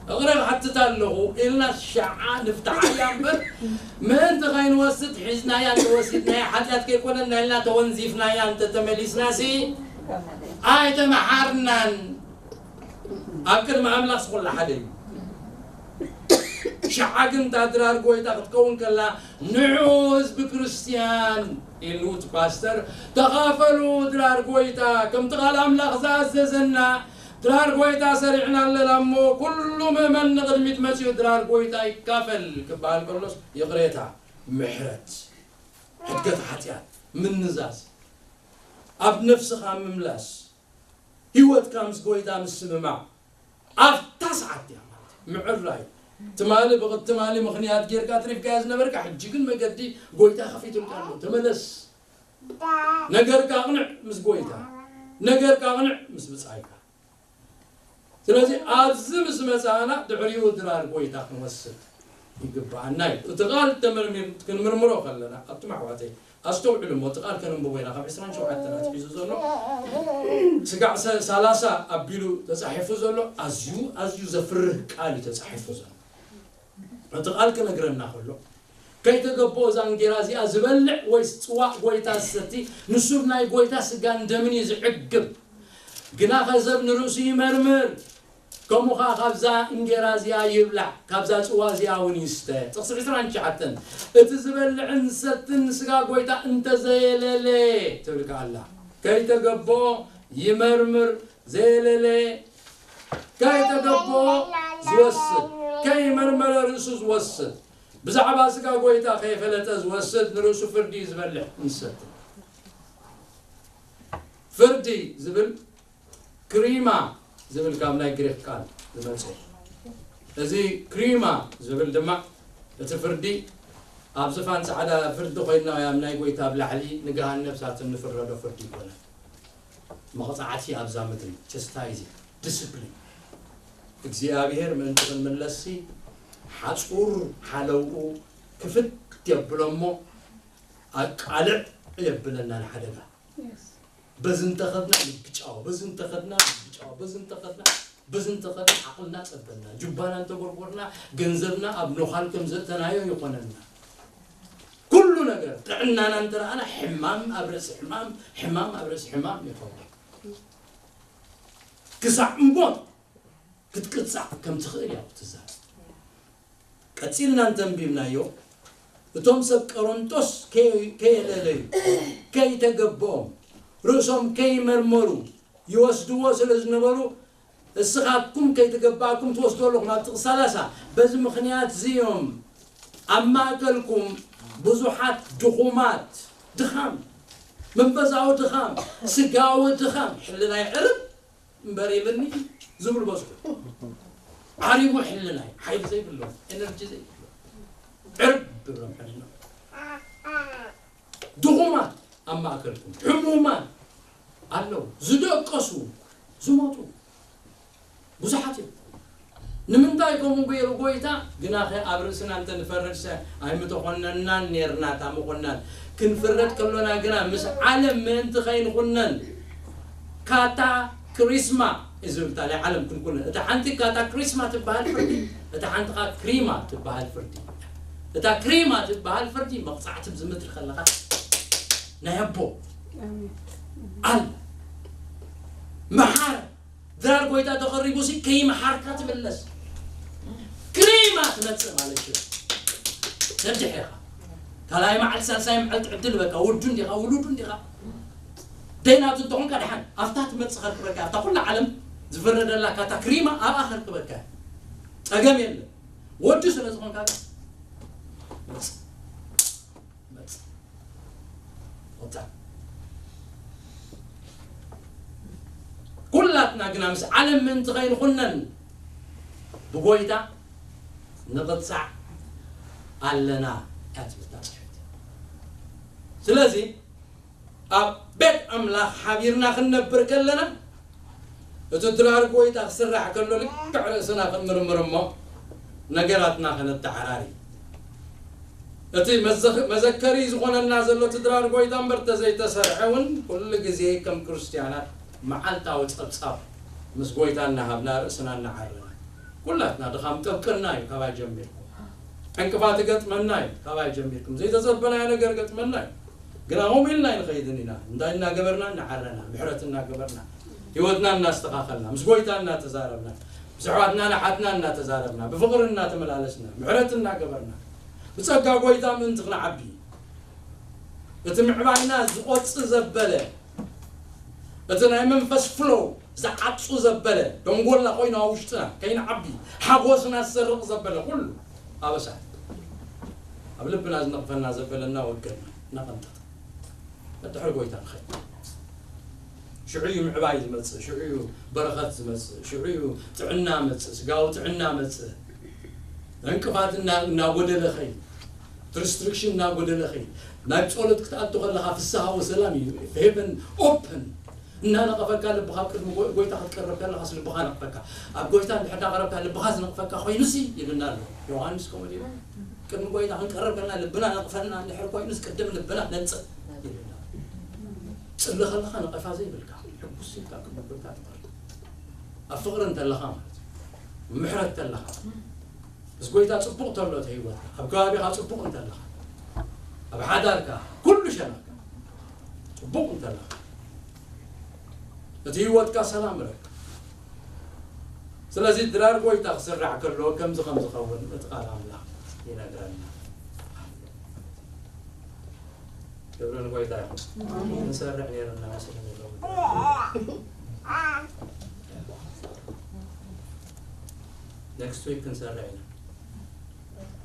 ይቕረ ክሓትት ኣለኹ" ኢልና ሸዓ ንፍትሓያ እምበር፣ ምእንቲ ከይንወስድ ሒዝናያ እንተወሲድናያ ሓጢኣት ከይኮነና ኢልና ተወንዚፍናያ እንተተመሊስናሲ ኣይተመሓርናን። ኣብ ቅድሚ ኣምላኽ ኩሉ ሓደ እዩ። ሸዓ ግን እታ ድራር ጎይታ ክትከውን ከላ፣ "ንዑ ህዝቢ ክርስትያን" ኢሉ እቲ ፓስተር፣ "ተኻፈሉ ድራር ጎይታ፣ ከምቲ ቃል ኣምላኽ ዝኣዘዘና፣ ድራር ጎይታ ሰሪዕና ኣለና እሞ፣ ኩሉ ምእመን ንቕድሚት መጺኡ ድራር ጎይታ ይካፈል" ክበሃል ከሎስ፣ ይቕሬታ፣ ምሕረት፣ ሕድገት ሓጢኣት፣ ምንዛዝ፣ ኣብ ነፍስኻ ምምላስ፣ ህይወትካ ምስ ጎይታ ምስምማዕ፣ ኣብታ ሰዓት እያ ማለት እዩ። ምዕራይ። ትማሊ ብቕ-፣ ትማሊ ምኽንያት ጌርካ ኣትሪፍካዮ ዝነበርካ፣ ሕጂ ግን መገዲ ጎይታ ከፊቱልካ ኣሎ። ተመለስ። ነገርካ ኣቕንዕ ምስ ጎይታ። ነገርካ ኣቕንዕ ምስ ብጻይካ። ስለዚ ኣብዚ ምስ መጻእና፣ ድሕሪኡ ድራር ጎይታ ክንወስድ ይግብኣና እዩ። እቲ ቃል ተመርሚር-፣ ክንምርምሮ ከለና፣ ኣቱም ኣሕዋተይ፣ ኣስተውዕሉ እሞ፣ እቲ ቃል ከነንብቦ ኢና። ካብ ዕስራን ሸውዓተን ኣትሒዙ ዘሎ፣ ስጋዕ ሰ-፣ ሰላሳ ኣቢሉ ተጻሒፉ ዘሎ፣ ኣዝዩ፣ ኣዝዩ ዘፍርህ ቃል እዩ ተጻሒፉ ዘሎ። እቲ ቃል ክነግረና ከሎ፣ "ከይተገብኦ እዛ እንጌራ እዚኣ ዝበልዕ ወይስ ጽዋእ ጎይታ ዝሰቲ፣ ንሱ ናይ ጎይታ ስጋን ደምን እዩ ዝዕግብ። ግናኸ ሰብ ንርእሱ ይመርምር፣ ከምኡ ኸኣ ካብዛ እንጌራ እዚኣ ይብላዕ፣ ካብዛ ጽዋ እዚኣ እውን ይስተ።" ጥቕሲ ዕስራን ትሽዓተን፣ "እቲ ዝበልዕን ዝሰትን ንስጋ ጎይታ እንተዘየለለ" ትብል ከኣ ኣላ። ከይተገብኦ ይመርምር፣ ዘየለለ፣ ከይተገብኦ ዝወስድ፣ ከይመርመረ ርእሱ ዝወስድ፣ ብዛዕባ ስጋ ጎይታ ከይፈለጠ ዝወስድ ንርእሱ ፍርዲ እዩ ዝበልዕ ዝሰቲ። ፍርዲ ዝብል ክሪማ ዝብል ካብ ናይ ግሪክ ቃል ዝመጽእ። እዚ ክሪማ ዝብል ድማ እቲ ፍርዲ ኣብ ዝፋን ጻዕዳ ፍርዲ ኮይንና፣ ኣብ ናይ ጎይታ ኣብ ላዕሊ ንገሃነብ ሳትን ንፍረዶ ፍርዲ ይኮነ። መቕጻዕቲ ኣብዛ ምድሪ፣ ቸስታይዚንግ፣ ዲስፕሊን። እግዚኣብሔር ምእንቲ ክንምለስሲ ሓጹር ሓለውኡ ክፍት የብሎ እሞ ኣቃልዕ የብለና ንሓደጋ። በዚ እንተኸድና ንግጫው፣ በዚ እንተኸድና ንግጫው፣ በዚ እንተኸድና በዚ እንተኸድና ዓቕልና ጸበና፣ ጁባና እንተጎርጎርና ገንዘብና ኣብ ኖኻል ከም ዘእተናዮ ይኾነና። ኩሉ ነገር ጥዕናና እንተረኣና ሕማም ኣብ ርእሲ ሕማም፣ ሕማም ኣብ ርእሲ ሕማም ይኸውን። ክሳዕ እምቦት ክትቅጻዕ ከም ትኽእል እያ ትዛረብ። ቀጺልና እንተንቢብናዮ፣ እቶም ሰብ ቆሮንቶስ ከይ-፣ ከየለለዩ፣ ከይተገበኦም፣ ርእሶም ከይመርመሩ ይወስድዎ ስለ ዝነበሩ፣ እስኻትኩም ከይተገባእኩም ትወስዱ ኣለኹም። ኣብ ጥቕሲ ሰላሳ፣ በዚ ምኽንያት እዚ እዮም ኣብ ማእከልኩም ብዙሓት ድኹማት፣ ድኻም፣ መንፈሳዊ ድኻም፣ ስጋዊ ድኻም፣ ሕልናይ ዕርብ እምበር ኢልኒ ዝብሉ በዝሑ። ዓሪቡ ሕልናይ፣ ሓይሊ ዘይብሎም፣ ኤነርጂ ዘይብሎም፣ ዕርብ ብሎም ሕልና። ድኹማት ኣብ ማእከልኩም፣ ሕሙማት ኣለዉ፣ ዝደቀሱ፣ ዝሞቱ ብዙሓት እዮም። ንምንታይ ከምኡ ገይሩ ጎይታ? ግናኸ ኣብ ርእስና እንተንፈርድሰ ኣይምተኾነናን ኔርና፣ እታ ምኾናን ክንፍረድ ከሎና ግና ምስ ዓለም ምእንቲ ከይንኹነን ካታ ክሪስማ እዩ ዝብል፣ እታ ናይ ዓለም ክንኩነን። እታ ሓንቲ ካታ ክሪስማ ትበሃል ፍርዲ፣ እታ ሓንቲ ኸኣ ክሪማ ትበሃል ፍርዲ። እታ ክሪማ ትበሃል ፍርዲ መቕጻዕቲ ኣብዚ ምድሪ ከለኻ ናይ ኣቦ ኣሜን። ኣል መሓር ድራር ጎይታ ተቐሪቡ ሲ ከይመሓርካ ትምለስ። ክሪማ ትመጽእ ማለት እዩ። ነድሕ ኢኻ። ካልኣይ መዓልቲ፣ ሳልሳይ መዓልቲ ዕድል በቃ፣ ወዱ እንዲኻ፣ ውሉዱ እንዲኻ። ደይናቱ እንተኾንካ ደሓን፣ ኣብታ ትመጽእ ከርክበካ፣ ኣብታ ኩላ ዓለም ዝፍረደላ ካታ ክሪማ ኣብኣ ከርክበካ። ጸገም የለን። ወዱ ስለ ዝኾንካ ግን መጽእ። መጽእ። ወጣ። ኩላትና ግና ምስ ዓለም ምእንቲ ከይንኹነን ብጎይታ ንቕጻዕ ኣለና እያ ትብል እታ ጽሕፍቲ። ስለዚ ኣብ ቤት ኣምላኽ ሓቢርና ክንነብር ከለና፣ እቲ ድራር ጎይታ ክስራሕ ከሎ ልክዕ ርእስና ክንምርምር እሞ ነገራትና ከነተዓራሪ። እቲ መዘኽ-፣ መዘከሪ ዝኾነና ዘሎ እቲ ድራር ጎይታ እምበር ተዘይተሰርዐ እውን ኩሉ ግዜ ከም ክርስትያናት መዓልታዊ ጸብጻብ ምስ ጎይታ እናሃብና ርእስና እናዓረና። ኩላትና ድኻም ጥብቅና እዩ፣ ካባይ ጀሚርኩም። ዕንቅፋት ገጥመና እዩ፣ ካባይ ጀሚርኩም። ዘይተጸበናዮ ነገር ገጥመና እዩ። ግና ከምኡ ኢልና ኣይንኸይድን ኢና። እንታይ እናገበርና? እናዓረና፣ ምሕረት እናገበርና፣ ህይወትና እናስተኻኸልና፣ ምስ ጎይታ እናተዛረብና፣ ምስ ኣሕዋትና ንሓትና እናተዛረብና፣ ብፍቕሪ እናተመላለስና፣ ምሕረት እናገበርና፣ ብጸጋ ጎይታ ምእንቲ ክንዓቢ፣ እቲ ምዕባይና ዝቖጽ ዘበለ፣ እቲ ናይ መንፈስ ፍሎ ዝዓጹ ዘበለ፣ ደንጎላ ኮይኑ ኣብ ውሽጥና ከይንዓቢ፣ ሓጎስና ዝሰርቕ ዘበለ ኩሉ ኣበሳ ኣብ ልብና ዝነቕፈና ዘበለ እናወገድና፣ እናቐንጠጥና፣ ነድሕሪ ጎይታ ንኸይድ። ሽዑ እዩ ምዕባይ ዝመጽእ፣ ሽዑ እዩ በረኸት ዝመጽእ፣ ሽዑ እዩ ጥዕና መጽእ፣ ስጋዊ ጥዕና መጽእ። ዕንቅፋት እና-፣ እናጎደለ ኸይድ፣ ሪስትሪክሽን እናጎደለ ኸይድ። ናብ ጸሎት ክትኣቱ ከለኻ ፍስሃ ወሰላም እዩ፣ ሄቨን ኦፕን። እናነቐፈካ ልብኻ ኣብ ቅድሚ ጎ-፣ ጎይታ ክትቀርብ ከለኻስ ልብኻ ነቕፈካ። ኣብ ጎይታ እንድሕር እናቐረብካ ልብኻ ዝነቕፈካ ኮይኑሲ ይብልና ኣሎ ዮሃንስ፣ ከምኡ ድዩ? ቅድሚ ጎይታ ክንቀርብ ከለና ልብና ነቕፈና እንድሕር ኮይኑስ ቅድም ልብና ነንጽህ ይብልና። ጽሊ ከለኻ ነቐፋ ዘይብልካ፣ ሕጉስ ኢልካ ቅድሚ ጎይታ ትቐርብ። ኣብ ፍቕሪ እንተለኻ ማለት እዩ። ምሕረት እንተለኻ። ምስ ጎይታ ጽቡቕ እንተሎ እቲ ህይወትካ፣ ኣብ ከባቢኻ ጽቡቕ እንተለኻ፣ ኣብ ሓዳርካ፣ ኩሉ ሸነኽካ ጽቡቕ እንተለኻ፣ እቲ ህይወትካ ሰላም ይረክብ። ስለዚ ድራር ጎይታ ክስራሕ ከሎ ከምዚ ከም ዝኸውን እቲ ቃል ኣምላኽ ይነግረና። ክብሪ ንጎይታ ይኹን። ክንሰርዕ ነይርና መስለኒ። ኔክስት ዊክ ክንሰርዕ ኢና።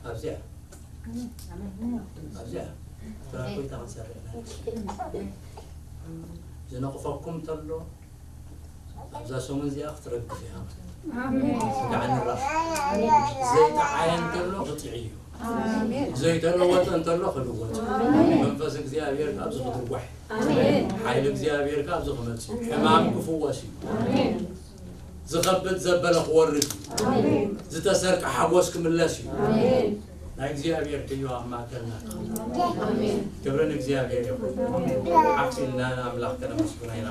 ኣብዚኣ፣ ኣብዚኣ ድራር ጎይታ ክንሰርዕ ኢና። ዝነቕፈኩም ተሎ ኣብዛ ሰሙን እዚኣ ክትረግፍ እያ። ኣሜን። ስጋዕ ንራፍ። ኣሜን። ዘይጠዓየ እንተሎ ክጥዒ እዩ። ኣሜን። ዘይተለወጠ እንተሎ ክልወጥ። ኣሜን። መንፈስ እግዚኣብሔር ካብዚ ክድርጓሕ። ኣሜን። ሓይሊ እግዚኣብሔር ካብዚ ክመጽእ እዩ። ሕማም ክፍወስ እዩ። ኣሜን። ዝኸብድ ዘበለ ክወርድ እዩ። ዝተሰርቀ ሓጎስ ክምለስ እዩ። ናይ እግዚኣብሔር ሕዮ ኣብ ማእከልና። ክብሪ ንእግዚኣብሔር ይኹን። ዓፍ ኢልና ንኣምላኽ ከነመስግኖ ኢና።